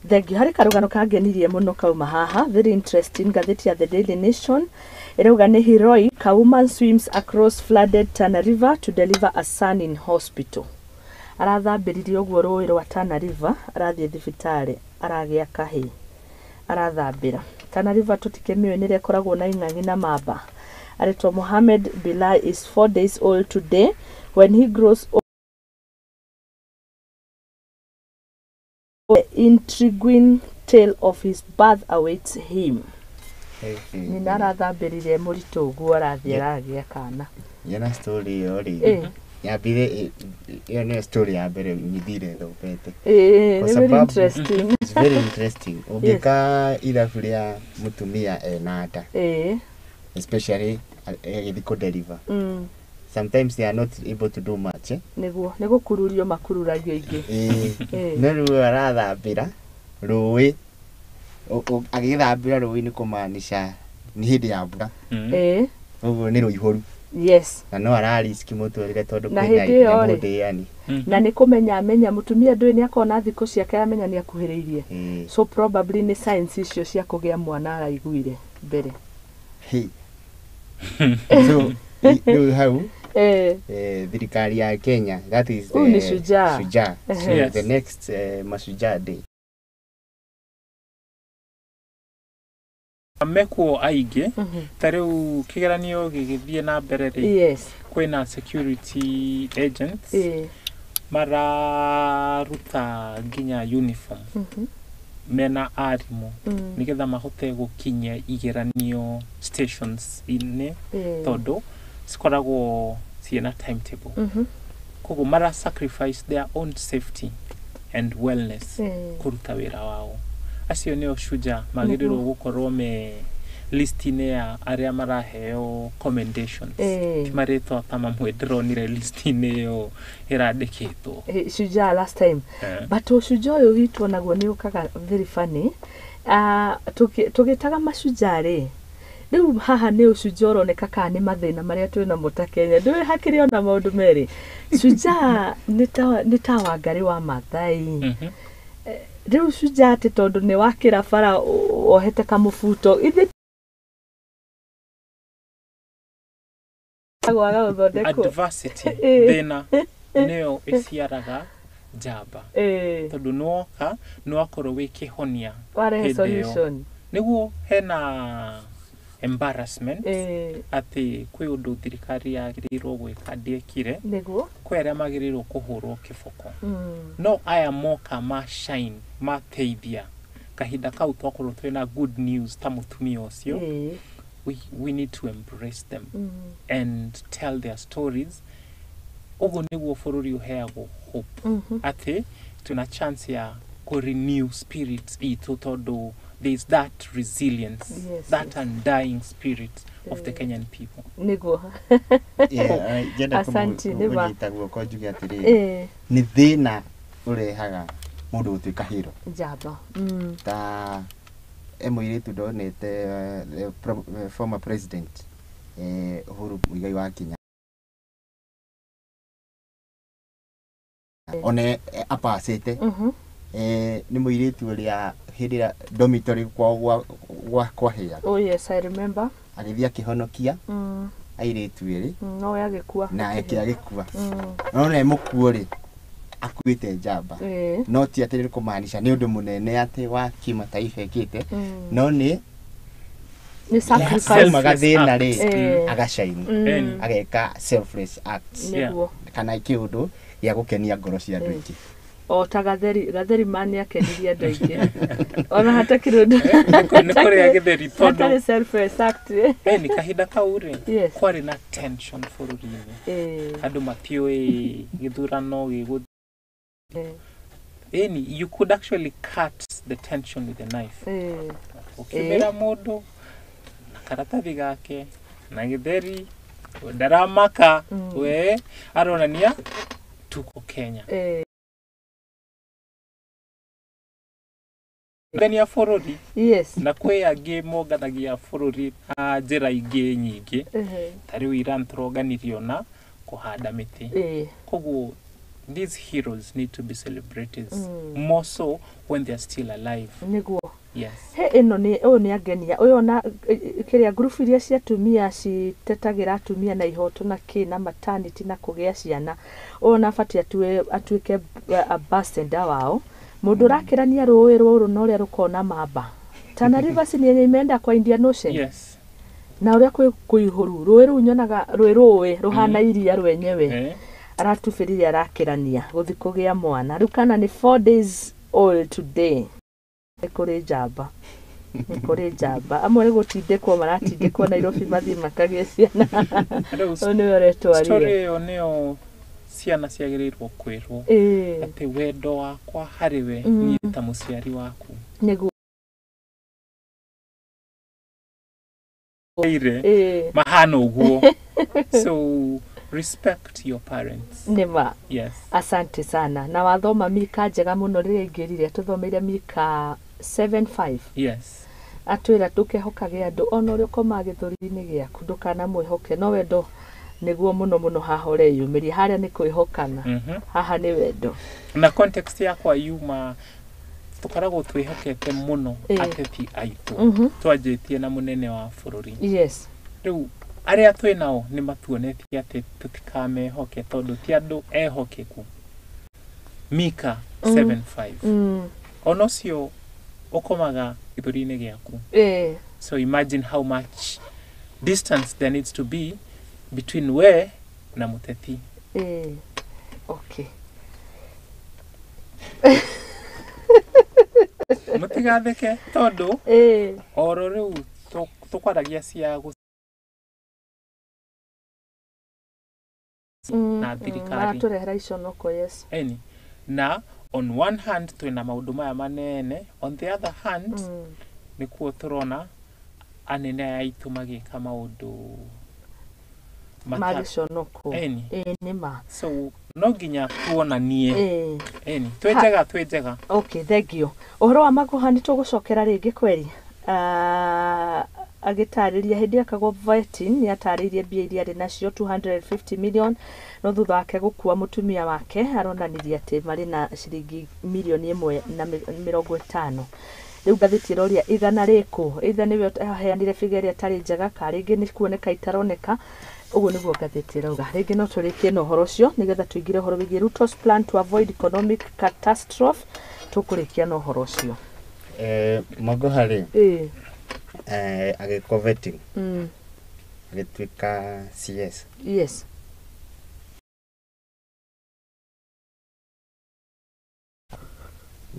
[SPEAKER 1] Thank you. Harĩ karũgano kangenirie mũno kauma haha, very interesting, ngathĩti ya The Daily Nation ĩrauga nĩ heroic, a woman swims across flooded Tana River to deliver a son in hospital. Arathambĩririe ũguo rũĩ rwa Tana River, arathiĩ thibitarĩ, aragĩa kahĩĩ, arathambĩra. Tana River tũtikĩmĩũĩ nĩrĩa ĩkoragwo na ing'ang'i na mamba. Aretwo Mohammed Bilal is 4 days old today. When he grows old, the intriguing tale of his birth awaits him. Nyina arathambĩrire mũritũ ũguo arathiĩ aragĩa kana.
[SPEAKER 3] Yena story ĩyo rĩ, yambire, ĩyo nĩyo story ya mbere nyithire thomete.
[SPEAKER 1] Nĩ very interesting.
[SPEAKER 3] It's very interesting. Ũngĩka irabu rĩa mũtumia ena nda. Especially agĩthiĩ kũ deliver. Sometimes they are not able to do much.
[SPEAKER 1] Nĩguo, nĩ gũkururio makururagio ingĩ.
[SPEAKER 3] No rĩu arathambĩra rũĩ, agĩthambĩra rũĩ nĩ kũmaanisha nĩ hĩndĩ ya mbura. Ũguo nĩ rũihũru. Na no arariski mũtũrĩre tondũ kwĩna nyamũ ndĩani.
[SPEAKER 1] Na nĩ kũmenya amenya mũtumia ndũĩ nĩ akona thikũ ciake amenya nĩ akuhĩrĩirie. So probably nĩ signs icio cia kũgĩa mwana araiguire mbere.
[SPEAKER 3] So rĩu hau thirikari ya Kenya, that is
[SPEAKER 1] the shujaa.
[SPEAKER 3] Shujaa. So the next Mashujaa Day.
[SPEAKER 2] Mekuo aingĩ ta rĩu kĩgeranio gĩgĩthiĩ na mbere rĩ, kwĩna security agents mararuta nginya uniform mena arimũ nĩgetha mahote gũkinyia igeranio stations inĩ tondũ cikoragwo ciĩna timetable. Koguo mara sacrifice their own safety and wellness kũruta wĩra wao. Acio nĩo shujaa magĩrĩirwo gũkorwo me list-inĩ ya arĩa maraheo commendations. Ti marĩtwa ta mamwe ndĩronire list-inĩ ĩyo ĩrandĩkĩtwo.
[SPEAKER 1] Shujaa last time. But ũshujaa ũyũ witũ onaguo nĩ ũkaga very funny. Tũgĩtaga mashujaa rĩ, rĩu haha nĩ ũshujaa ũroneka kana nĩ mathĩna marĩa twĩnamo ta Kenya. Ndũĩ hakĩrĩ ona maũndũ merĩ. Shujaa nĩ ta Wangarĩ wa Maathai. Rĩu shujaa atĩ tondũ nĩ wakĩra bara wohete kamũbuto. Ithe gwaga gũthondekwo.
[SPEAKER 2] Adversity, thĩna nĩyo ĩciaraga njamba. Tondũ nĩwoka nĩwakorwo wĩ kĩhonia
[SPEAKER 1] warehe solution.
[SPEAKER 2] Nĩguo hena embarrassment atĩ kwĩ ũndũ thirikari yagĩrĩirwo gwĩka ndĩekire.
[SPEAKER 1] Nĩguo
[SPEAKER 2] kwĩ arĩa magĩrĩirwo kũhũrwo kĩboko. No aya moka ma shine mateithia kahinda kau twakorwo twĩna good news ta mũtumia ũcio. We need to embrace them and tell their stories. Ũguo nĩguo bũrũri ũheagwo hope atĩ twĩna chance ya kũ renew spirits itũ tondũ there is that resilience, that undying spirit of the Kenyan people.
[SPEAKER 1] Nĩguo.
[SPEAKER 3] Asante nĩba. Guoko njuge atĩrĩrĩ, nĩ thĩna ũrehaga mũndũ gũtuĩka hero.
[SPEAKER 1] Njamba.
[SPEAKER 3] Ta mũirĩtu ndonete former president Uhuru Muigai wa Kenyatta. One apacĩte nĩ mũirĩtu ũrĩa hĩndĩ ĩrĩa dormitory kwao kwahĩa.
[SPEAKER 1] Oh yes, I remember.
[SPEAKER 3] Agĩthiĩ akĩhonokia airĩtu erĩ.
[SPEAKER 1] No agĩkua.
[SPEAKER 3] Na agĩkua. No nĩ mũkuo rĩ akuĩte njamba. No ti atĩ nĩ kũmaanisha nĩ ũndũ mũnene atĩ wa kimataifa ĩkĩte, no nĩ
[SPEAKER 1] Nĩ sacrifice.
[SPEAKER 3] Auma gathĩna rĩ, agacaini, ageka selfless acts kana kĩũndũ gĩa gũkenia ngoro cia andũ aingĩ.
[SPEAKER 1] O ta Gatheri man nĩakenirie andũ aingĩ ona hatakĩrĩ ũndũ.
[SPEAKER 2] Nĩ kũrĩa gĩtheri tondũ
[SPEAKER 1] hatarĩ selfless act.
[SPEAKER 2] Ni kahinda kau rĩ, kwarĩ na tension bũrũri-inĩ, andũ matiũĩ gĩthurano gĩgũthiĩ. Ĩni, you could actually cut the tension with a knife. Ũkĩmĩra mũndũ na karatathi gake na gĩtheri, ndaramaka, we aronania tuko Kenya. Ngania bũrũri.
[SPEAKER 1] Yes.
[SPEAKER 2] Na kwĩ angĩ monganagia bũrũri na njĩra ingĩ nyingĩ. Ta rĩu Iran tũronganirio na kũhanda mĩtĩ. Koguo these heroes need to be celebrated more so when they are still alive.
[SPEAKER 1] Nĩguo.
[SPEAKER 2] Yes.
[SPEAKER 1] He ĩno nĩ ũyũ nĩ angenia. Ũyũ ona kĩrĩa ngurubu iria cia atumia citetagĩra atumia na ihoto na kĩ na maternity na kũgĩa ciana. Ũyũ ona abatiĩ atuĩke ambassador wao. Mũndũ ũrakĩrania rũĩ rũrũ na ũrĩa rũkoragwo na mamba. Tana River si yenye imeenda kwa Indian Ocean.
[SPEAKER 2] Yes.
[SPEAKER 1] Na ũrĩa kwĩ kũihũru rũĩ rũu nyonaga rwĩ rũĩ rũhana iria rwenyewe. Aratubĩrire arakĩrania gũthiĩ kũgĩa mwana. Rĩu kana nĩ 4 days old today. Nĩ kũrĩ njamba. Nĩ kũrĩ njamba. Amwe nĩ gũtindĩkwo maratindĩkwo Nairobi mathiĩ makagĩe ciana. Ũyũ nĩwe ũretwarire.
[SPEAKER 2] Story ĩyo nĩyo ciana ciagĩrĩirwo kwĩrwo atĩ wendo wakwa harĩ we niĩ ta mũciari waku.
[SPEAKER 1] Nĩguo.
[SPEAKER 2] Mahana ũguo. So respect your parents.
[SPEAKER 1] Nĩma.
[SPEAKER 2] Yes.
[SPEAKER 1] Asante sana. Na wathoma Mika njega mũno rĩrĩa ingĩrire tũthomeire Mika 7:5.
[SPEAKER 2] Yes.
[SPEAKER 1] Atwĩra ndũkehokage andũ ona ũrĩa ũkomaga gĩthũri-inĩ gĩaku ndũkanamwĩhoke no wendo nĩguo mũno mũno haha ũreyumĩria harĩa nĩ kwĩhokana haha nĩ wendo.
[SPEAKER 2] Na context yakwa yuma tũkoragwo twĩhokete mũno ateti aitũ twanjĩtie na mũnene wa bũrũri.
[SPEAKER 1] Yes.
[SPEAKER 2] Rĩu arĩa twĩ nao nĩ matuonetie atĩ tũtikamehoke tondũ ti andũ ehokeku. Mika 7:5. Ona ũcio ũkomaga gĩthũri-inĩ gĩaku. So imagine how much distance there needs to be between we na mũteti.
[SPEAKER 1] Okay.
[SPEAKER 2] Mũtigatheke tondũ oro rĩu tũkwaragia cia na thirikari.
[SPEAKER 1] Maratũrehera iconoko, yes.
[SPEAKER 2] Eni. Na on one hand twĩna maũndũ maya manene, on the other hand nĩkuo tũrona anene aya aitũ magĩka maũndũ
[SPEAKER 1] magĩconoko. Nĩma.
[SPEAKER 2] So no nginya tuonanie. Eni. Twĩ njega.
[SPEAKER 1] Okay, thank you. Ũhoro wa Magoha nĩ tũgũcokera rĩngĩ kweri. Agĩtarĩria hĩndĩ akagwo vetting nĩ atarĩirie mbia iria arĩ nacio 250 million no thutha wake gũkua mũtumia wake aronanirie atĩ marĩ na ciringi milioni 1.50. Rĩu ngathĩti ĩroria igana rĩkũ either nĩwe aheanire figure ĩrĩa ĩtarĩ njega ka rĩngĩ nĩ kuoneka itaroneka. Ũguo nĩguo ngathĩti ĩrauga. Rĩngĩ no tũrĩkie na ũhoro ũcio nĩgetha tũingĩre ũhoro wĩgiĩ Ruto's plan to avoid economic catastrophe. Tũkũrĩkia na ũhoro ũcio.
[SPEAKER 3] Magoha rĩ agĩkwo vetting agĩtuĩka CS.
[SPEAKER 1] Yes.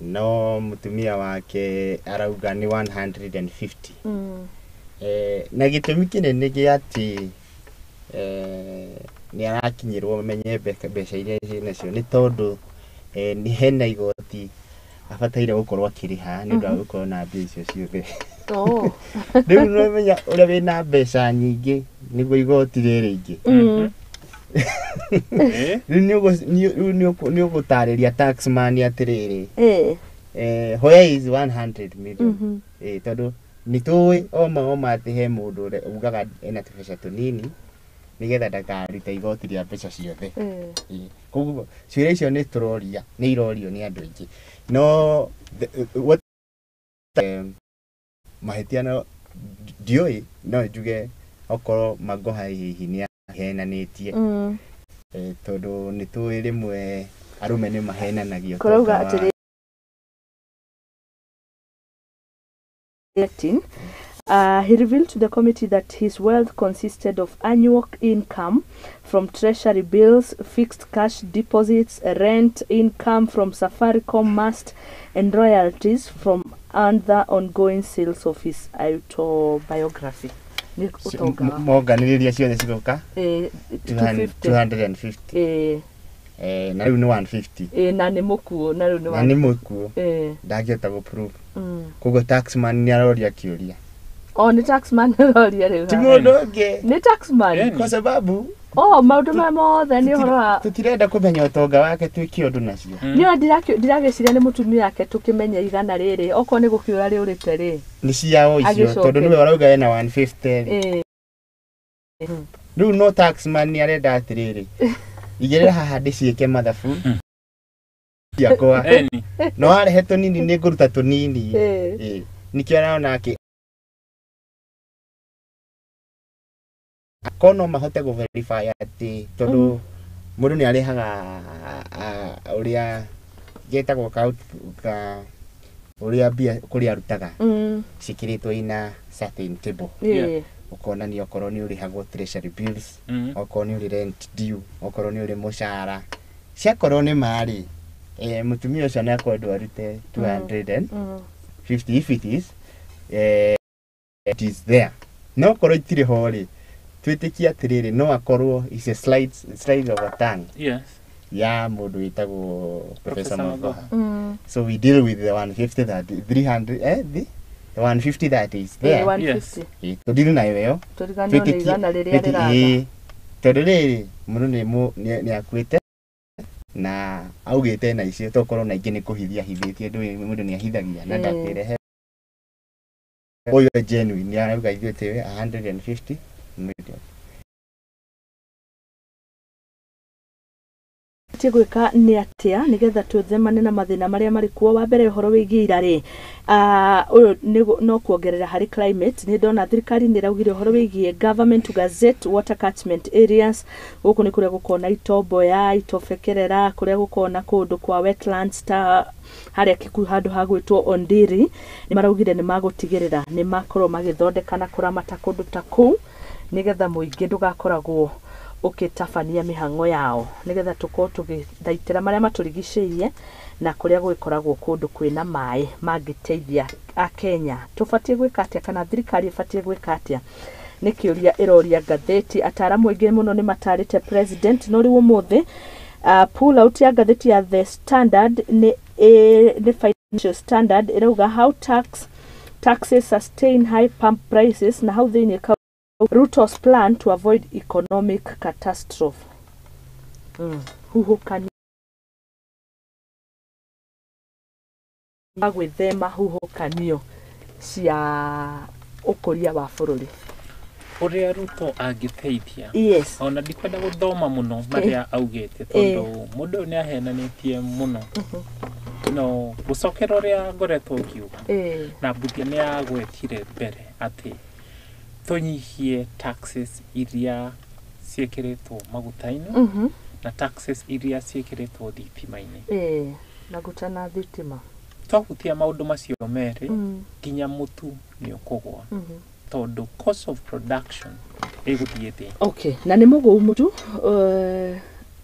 [SPEAKER 3] No mũtumia wake arauga nĩ 150. Na gĩtũmi kĩnene gĩa atĩ nĩ arakinyĩrwo menye mbeca iria ciĩ nacio nĩ tondũ nĩ hena igoti abataire gũkorwo akĩrĩha nĩ ũndũ wa gũkorwo na mbia icio ciothe. Rĩu nĩũramenya ũrĩa wĩna mbeca nyingĩ nĩguo igoti rĩrĩ rĩingĩ. Rĩu nĩ ũgũtarĩria taxman atĩrĩrĩ where is 100 million? Tondũ nĩ tũĩ oma atĩ he mũndũ ũrĩa ugaga ena tũbeca tũnini nĩgetha ndakarute igoti rĩa mbeca ciothe. Koguo ciũria icio nĩ tũroria, nĩ irorio nĩ andũ aingĩ. No what mahĩtia no ndiũĩ no njuge okorwo Magoha hihi nĩ ahenanĩtie tondũ nĩ tũĩ rĩmwe arũme nĩ mahenanagio.
[SPEAKER 1] Kũrauga atĩrĩ He revealed to the committee that his wealth consisted of annual income from treasury bills, fixed cash deposits, rent income from Safaricom mast, and royalties from other ongoing sales of his autobiography. Nĩ ũtonga wa-
[SPEAKER 3] Monganĩrĩria ciothe cigoka
[SPEAKER 1] 250.
[SPEAKER 3] 250. Na rĩu nĩ 150.
[SPEAKER 1] Na nĩ mũkuũ na rĩu nĩ
[SPEAKER 3] Na
[SPEAKER 1] wa-
[SPEAKER 3] nĩ mũkuũ, ndangĩhota gũ prove. Koguo taxman nĩ aroria kĩũria.
[SPEAKER 1] O nĩ taxman aroria rĩu
[SPEAKER 3] Ti
[SPEAKER 1] haha.
[SPEAKER 3] mũndũ ũngĩ.
[SPEAKER 1] Nĩ taxman.
[SPEAKER 2] Eni.
[SPEAKER 3] Kwa sababu
[SPEAKER 1] O maũndũ maya mothe nĩ ũhoro wa
[SPEAKER 3] tũtirenda kũmenya ũtonga wake twĩke ũndũ nacio.
[SPEAKER 1] Nĩ ndiragĩciria nĩ mũtumia wake tũkĩmenya igana rĩrĩ okorwo nĩ gũkĩũra rĩũrĩte rĩ.
[SPEAKER 3] Nĩ ciao icio.
[SPEAKER 1] Agĩcoke.
[SPEAKER 3] Tondũ nĩwe ũrauga ena 150 rĩ. Rĩu no taxman nĩ arenda atĩrĩrĩ, igĩrĩra haha ndĩciĩke mathabu ciakwa.
[SPEAKER 2] Eni.
[SPEAKER 3] No warehe tũnini nĩ ngũruta tũnini. Ĩ, nĩkĩo arona akĩ ko no mahote gũ verify atĩ tondũ mũndũ nĩ arĩhaga ũrĩa getagwo ka ũrĩa mbia kũrĩa arutaga ciĩkĩrĩtwo ina certain table. Ũkonania okorwo nĩ ũrĩhagwo treasury bills, okorwo nĩ ũrĩ rent due, okorwo nĩ ũrĩ mũcara, ciakorwo nĩ marĩ mũtumia ũcio nĩ akwendwo arute 250 if it is it is there. No korwo itirĩ ho rĩ, twĩtĩkie atĩrĩrĩ, no akorwo is a slide of a tongue ya mũndũ wĩtagwo Professor
[SPEAKER 2] Professor
[SPEAKER 3] Magoha.
[SPEAKER 2] Magoha.
[SPEAKER 3] So we deal with the 150 that 300 the 150 that is there.
[SPEAKER 1] 150.
[SPEAKER 3] Tũdeal nayo ĩyo.
[SPEAKER 1] Tũriganĩrwo nĩ igana rĩrĩa rĩratha.
[SPEAKER 3] Ĩĩ, tondũ rĩrĩ mũndũ nĩ akuĩte na augĩte na icio tokorwo na ingĩ nĩ kũhithia ahithĩtie ndũĩ mũndũ nĩ ahithagia na ndakĩrehe ũyũ genuine nĩ arauga ithuĩ twĩ 150 million.
[SPEAKER 1] Batiĩ gwĩka nĩ atĩa nĩgetha twĩthemane na mathĩna marĩa marĩ kuo? Wa mbere, ũhoro wĩgiĩ ira rĩ, ũyũ no kuongerera harĩ climate. Nĩ ndona thirikari nĩ ĩraugire ũhoro wĩgiĩ government to gazette water catchment areas. Gũkũ nĩ kũrĩa gũkoragwo na Itomboya, Itobekerera, kũrĩa gũkoragwo na kũndũ kwa wetlands ta harĩa Kikuyu handũ ha gwĩtwo Ondiri. Nĩ maraugire nĩ magũtigĩrĩra nĩ makorwo magĩthondeka na kũramata kũndũ ta kũu nĩgetha mũingĩ ndũgakoragwo ũkĩtabania mĩhang'o yao, nĩgetha tũkorwo tũgĩthaitĩra marĩa matũrigicĩirie na kũrĩa gũgĩkoragwo kũndũ kwĩna maĩ mangĩteithia Akenya. Tũbatiĩ gwĩka atĩa kana thirikari ĩbatiĩ gwĩka atĩa? Nĩ kĩũria ĩroria ngathĩti. Ataaramu aingĩ mũno nĩ matarĩte president. No rĩu ũmũthĩ pull out ya ngathĩti ya The Standard nĩ Financial Standard ĩrauga how taxes sustain high pump prices, na hau thĩinĩ Ruto's plan to avoid economic catastrophe. Huhũkanio wa gwĩthema huhũkanio cia ũkũria wa bũrũri.
[SPEAKER 2] Ũrĩa Ruto angĩteithia, ona ndikwenda gũthoma mũno marĩa augĩte tondũ mũndũ ũyũ nĩ ahenanĩtie mũno, no gũcokera ũrĩa ngoretwo ngiuga na Mbuthia nĩ agwetire mbere atĩ tũnyihie taxes iria ciĩkĩrĩtwo maguta-inĩ na taxes iria ciĩkĩrĩtwo thitima-inĩ.
[SPEAKER 1] Maguta na thitima.
[SPEAKER 2] Twahutia maũndũ macio merĩ, nginya mũtu nĩ ũkũgwa tondũ cost of production ĩgũthiĩ thĩ.
[SPEAKER 1] Okay, na nĩ mũgũu mũtu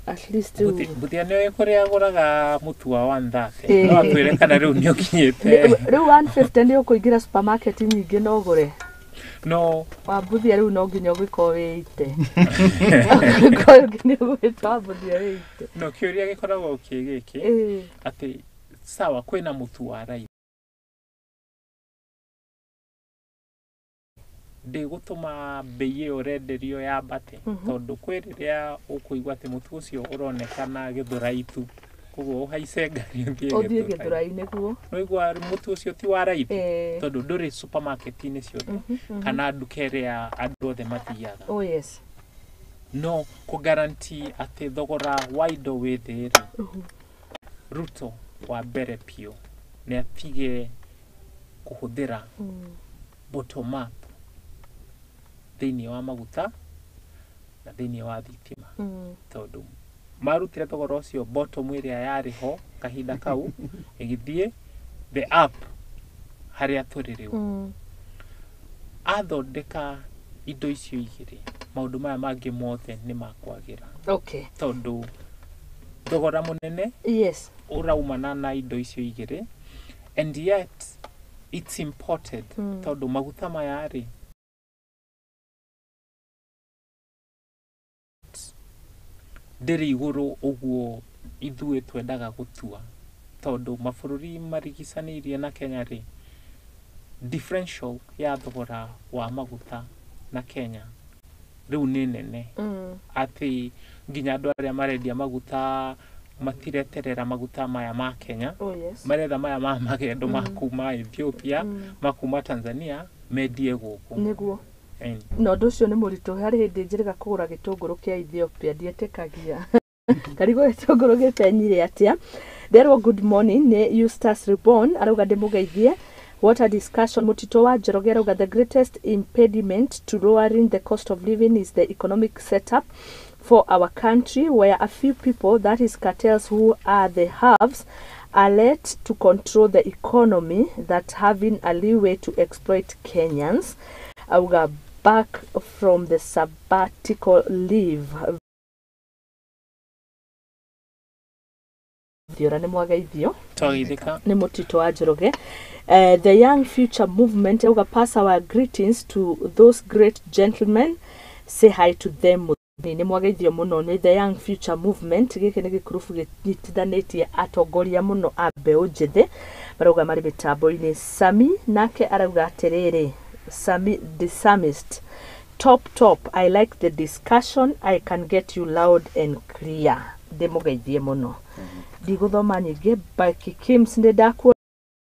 [SPEAKER 1] at least rĩu-
[SPEAKER 2] Mbuthia nĩoĩ kũrĩa agũraga mũtu wa 130. No atwĩre kana rĩu nĩ ũkinyĩte.
[SPEAKER 1] Rĩu 150 nĩ ũkũingĩra supermarket nyingĩ no ũgũre.
[SPEAKER 2] No
[SPEAKER 1] Wambuthia rĩu no nginya ũgĩkorwo wĩite, ũgĩkorwo nĩ ũgwĩtwo Wambuthia wĩite.
[SPEAKER 2] No kĩũria gĩkoragwo kĩ gĩkĩ atĩ sawa kwĩna mũtu wa raithi ndĩgũtũma mbei ĩyo ũrenderio yambate, tondũ kwĩ rĩrĩa ũkũigua atĩ mũtu ũcio ũronekana Gĩthũrai tu, koguo ũhaice ngari ũthiĩ
[SPEAKER 1] ũthiĩ
[SPEAKER 2] Gĩthũrai.
[SPEAKER 1] Gĩthũrai nĩguo.
[SPEAKER 2] Nĩwaigua mũtu ũcio ti wa raithi tondũ ndũrĩ supermarket-inĩ ciothe kana nduka ĩrĩa andũ othe mathiaga.
[SPEAKER 1] Oh yes.
[SPEAKER 2] No kũ-guarantee atĩ thogora wa indo wĩ thĩ rĩ, Ruto wa mbere biũ nĩ atige kũhũthĩra bottom up thĩinĩ wa maguta na thĩinĩ wa thitima, tondũ marutire thogora ũcio bottom ĩrĩa yarĩ ho kahinda kau ĩgĩthiĩ the up harĩa tũrĩ rĩu. Athondeka indo icio igĩrĩ, maũndũ maya mangĩ mothe nĩ makwagĩra.
[SPEAKER 1] Okay.
[SPEAKER 2] Tondũ thogora mũnene
[SPEAKER 1] Yes.
[SPEAKER 2] ũraumana na indo icio igĩrĩ, and yet it's imported. Tondũ maguta maya rĩ, ndĩrĩ igũrũ ũguo ithuĩ twendaga gũtua, tondũ mabũrũri marigicanĩirie na Kenya rĩ, differential ya thogora wa maguta na Kenya rĩu nĩ nene, atĩ nginya andũ arĩa marendia maguta matireterera maguta maya ma Kenya.
[SPEAKER 1] Oh yes.
[SPEAKER 2] Maretha maya ma magendo ma kuma Ethiopia, ma kuma Tanzania, mendie gũkũ.
[SPEAKER 1] Nĩguo.
[SPEAKER 2] Ĩni.
[SPEAKER 1] Na ũndũ ũcio nĩ mũritũ. Harĩ hĩndĩ njĩrĩga kũgũra gĩtũngũrũ kĩa Ethiopia, ndietĩkagia karigũ gĩtũngũrũ gĩtenyire atĩa. Nderwo good morning nĩ Eustace Reborn, arauga ndĩmũgeithie. What a discussion. Mũtitũ wa Njoroge arauga the greatest impediment to lowering the cost of living is the economic setup for our country, where a few people, that is cartels who are the haves, are let to control the economy, that having a leeway to exploit Kenyans. Auga back from the sabbatical leave. Thiora nĩ mwageithio.
[SPEAKER 2] Twageithĩka.
[SPEAKER 1] Nĩ Mũtitũ wa Njoroge. The Young Future Movement auga pass our greetings to those great gentlemen, say hi to them. Nĩ mwageithio mũno nĩ The Young Future Movement. Gĩkĩ nĩ gĩkurubu gĩnyitithanĩtie atongoria mũno a mbeũ njĩthĩ, marauga marĩ mĩtambo-inĩ. Sami nake arauga atĩrĩrĩ, Sami the Psalmist, top top, I like the discussion, I can get you loud and clear. Ndĩmũgeithie mũno, ndigũthoma nyingĩ. Baki Kims, nĩ ndakuona.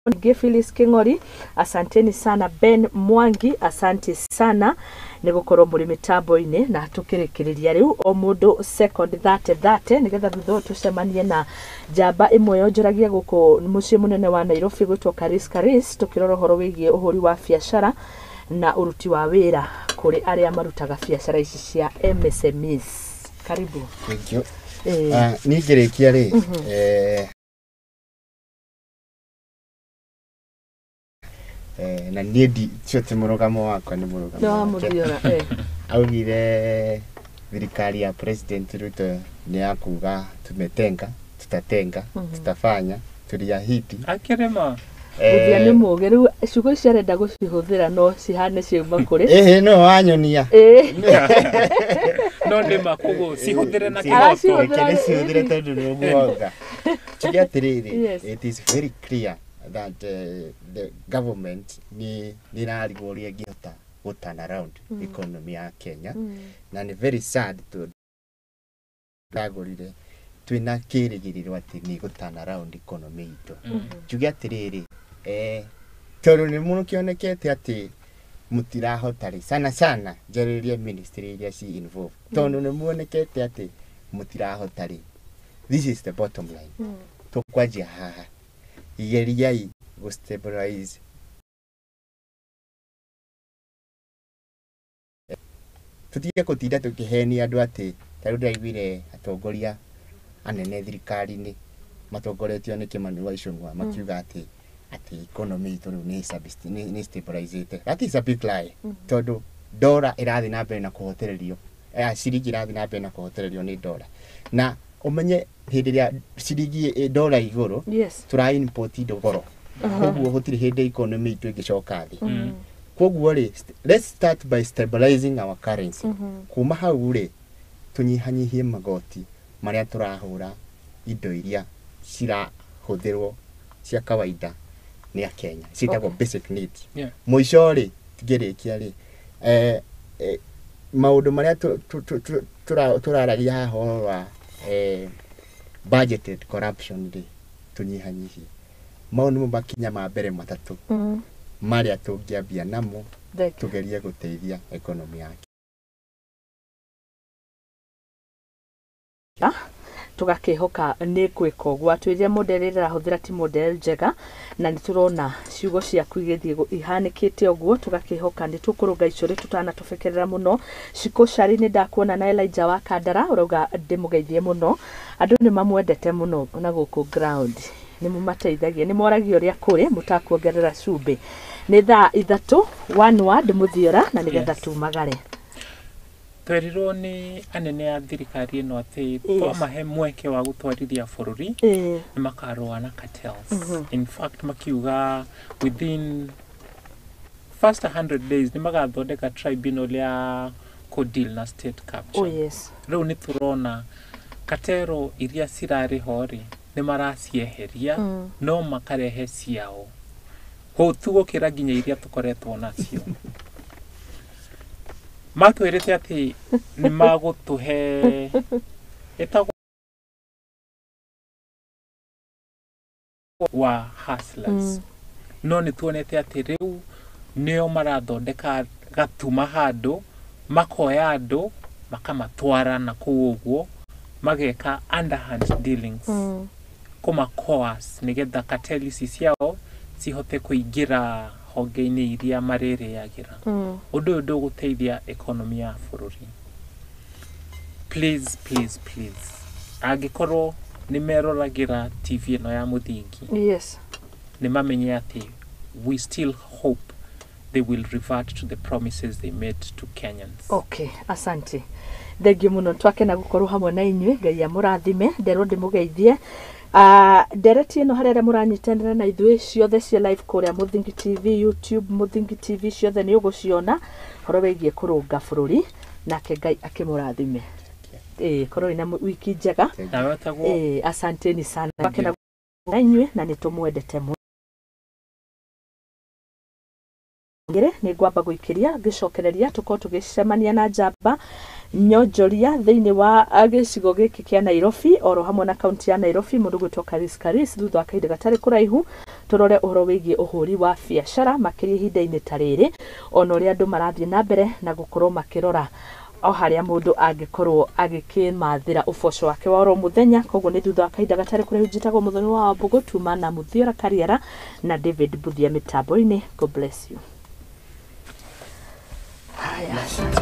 [SPEAKER 1] Nyingĩ Phyllis King'ori, asanteni sana. Ben Mwangi, asante sana nĩ gũkorwo mũrĩ mĩtambo-inĩ. Na tũkĩrĩkĩrĩria rĩu, o mũndũ second 30 30, nĩgetha thutha ũyũ tũcemanie na njamba ĩmwe yonjoragia gũkũ mũciĩ mũnene wa Nairobi gwĩtwo Karis Karis, tũkĩrora ũhoro wĩgiĩ ũhũri wa biacara na ũruti wa wĩra kũrĩ arĩa marutaga biacara ici cia MSMEs. Karibu.
[SPEAKER 3] Thank you.
[SPEAKER 1] Eh.
[SPEAKER 3] Niĩ ngĩrĩkia rĩ, na niĩ cio ti mũrũgamo wakwa, nĩ mũrũgamo
[SPEAKER 1] nĩ wa
[SPEAKER 3] wake.
[SPEAKER 1] Mũthiora.
[SPEAKER 3] Augire thirikari ya President Ruto nĩ ya kuga tumetenga, tutatenga, tutafanya, tuliahidi.
[SPEAKER 2] Akĩrĩma.
[SPEAKER 1] Mũthia nĩ mũũgĩ rĩu, ciugo ici arenda gũcihũthĩra no cihane ciauma kũrĩ.
[SPEAKER 3] Ĩhĩ, no wanyonia.
[SPEAKER 2] No nĩma, koguo cihũthĩre na kĩhoto.
[SPEAKER 1] Aracihũthĩra.
[SPEAKER 3] Reke nĩcihũthĩre tondũ nĩ ũguo wauga. Tuge atĩrĩrĩ,
[SPEAKER 1] Yes.
[SPEAKER 3] it is very clear that the government nĩ ĩrarigwo ũrĩa ĩngĩhota gũ turn around economy ya Kenya, na nĩ very sad tondũ ndagũrire twĩna kĩrĩgĩrĩro atĩ nĩ gũ turn around economy itũ. Njuge atĩrĩrĩ, tondũ nĩ mũkĩonekete atĩ mũtirahota rĩ, sana sana njarĩrie ministry iria ci involved, tondũ nĩ muonekete atĩ mũtirahota rĩ, this is the bottom line. Tũkwanjia haha, geriai gũ stabilize tũtige gũtinda tũkĩhenia andũ atĩ ta rĩu ndĩraiguire atongoria anene thirikari-inĩ matongoretio nĩ Kĩmani wa Ichung'wa makiuga atĩ economy itũ rĩu nĩ stabilizĩte. That is a big lie, tondũ ndora ĩrathiĩ na mbere na kũhotererio, ciringi ĩrathiĩ na mbere na kũhotererio nĩ ndora, na ũmenye hĩndĩ ĩrĩa ciringi ndora igũrũ, tũra import indo goro, koguo gũtirĩ hĩndĩ economy itũ ĩngĩcoka thĩ. Koguo rĩ, let's start by stabilizing our currency. Kuma hau rĩ, tũnyihanyihie magoti marĩa tũrahũra indo iria cirahũthĩrwo cia kawaida nĩ akenya, ciĩtagwo basic needs. Mũico rĩ, ngĩrĩkia rĩ, maũndũ marĩa tũraragia haha ũhoro wa budgeted corruption rĩ, tũnyihanyihie. Mau nĩmo makinya ma mbere matatũ marĩa tũngĩambia namo
[SPEAKER 1] Thank you.
[SPEAKER 3] tũgerie gũteithia economy ya
[SPEAKER 1] Tũgakĩhoka nĩ gwĩka ũguo. Atwĩrire model ĩrĩa ĩrahũthĩra ti model njega, na nĩ tũrona ciugo ciaku igĩthiĩ ihanĩkĩte ũguo. Tũgakĩhoka nĩ tũkũrũnga icũrĩ tũtanatũbekerera mũno. Cikũcari nĩ ndakuona na Elijah wa Kandara, ũrauga ndĩmũgeithie mũno, andũ nĩ mamwendete mũno na gũkũ ground nĩ mũmateithagia, nĩ moragia ũrĩa kũrĩ mũtakuongerera cumbĩ. Nĩ thaa 3 one word Muthiora na nĩgetha
[SPEAKER 2] Yes.
[SPEAKER 1] tumagare.
[SPEAKER 2] Twerirwo nĩ anene a thirikari ĩno atĩ
[SPEAKER 1] Yes.
[SPEAKER 2] twamahe mweke wa gũtwarithia bũrũri
[SPEAKER 1] Ĩĩ.
[SPEAKER 2] nĩ makarũa na cartels. In fact makiuga within first 100 days nĩ magathondeka tribunal ya kũdeal na state capture.
[SPEAKER 1] Oh yes.
[SPEAKER 2] Rĩu nĩ tũrona katero iria cirarĩ ho rĩ nĩ maracieheria no makarehe ciao hũtu gũkĩra nginya iria tũkoretwo nacio. Matwĩrĩte atĩ nĩ magũtũhe ĩtagwo wa hustlers. No nĩ tuonete atĩ rĩu nĩo marathondeka gatuma handũ makoya andũ makamatwara na kũu ũguo mageka underhand dealings kũma coerce nĩgetha cartel ici ciao cihote kũingĩra honge-inĩ iria marĩrĩagĩra. Ũndũ ũyũ ndũgũteithia economy ya bũrũri. Please, please, please, angĩkorwo nĩ meroragĩra TV ĩno ya Mũthingi,
[SPEAKER 1] Yes.
[SPEAKER 2] nĩ mamenye atĩ we still hope they will revert to the promises they made to Kenyans.
[SPEAKER 1] Okay, asante. Thengiũ mũno, twakena gũkorwo hamwe na inyuĩ. Ngai amũrathime. Nderwo ndĩmũgeithie. Ndereti ĩno harĩa arĩa mũranyitanĩra na ithuĩ ciothe ciĩ live kũrĩa Mũthingi TV, YouTube Mũthingi TV, ciothe nĩ ũgũciona ũhoro wĩgiĩ kũrũnga bũrũri, nake Ngai akĩmũrathime. Ĩĩ, korwo ina wiki njega.
[SPEAKER 2] Nawe wetagwo?
[SPEAKER 1] Ĩĩ, asanteni sana, twakena na inyuĩ na nĩ tũmwendete mũno. Nĩ ngwamba gũikĩria ngĩcokereria tũkorwo tũgĩcemania na njamba nyonjoria thĩinĩ wa gĩcigo gĩkĩ kĩa Nairobi oro hamwe na kaunti ya Nairobi, mũndũ gwĩtwo Karis Karis, thutha wa kahinda gatarĩ kũraihu tũrore ũhoro wĩgiĩ ũhũri wa biacara makĩria ihinda-inĩ ta rĩrĩ, ona ũrĩa andũ marathiĩ na mbere na gũkorwo makĩrora o harĩa mũndũ angĩkorwo agĩkĩmathĩra ũboco wake wa oro mũthenya. Koguo nĩ thutha wa kahinda gatarĩ kũraihu. Njĩtagwo Mũthoni wa Wambũgũ, tuma na Muthiora Kariara na David Buthia mĩtambo-inĩ. God bless you. Haya.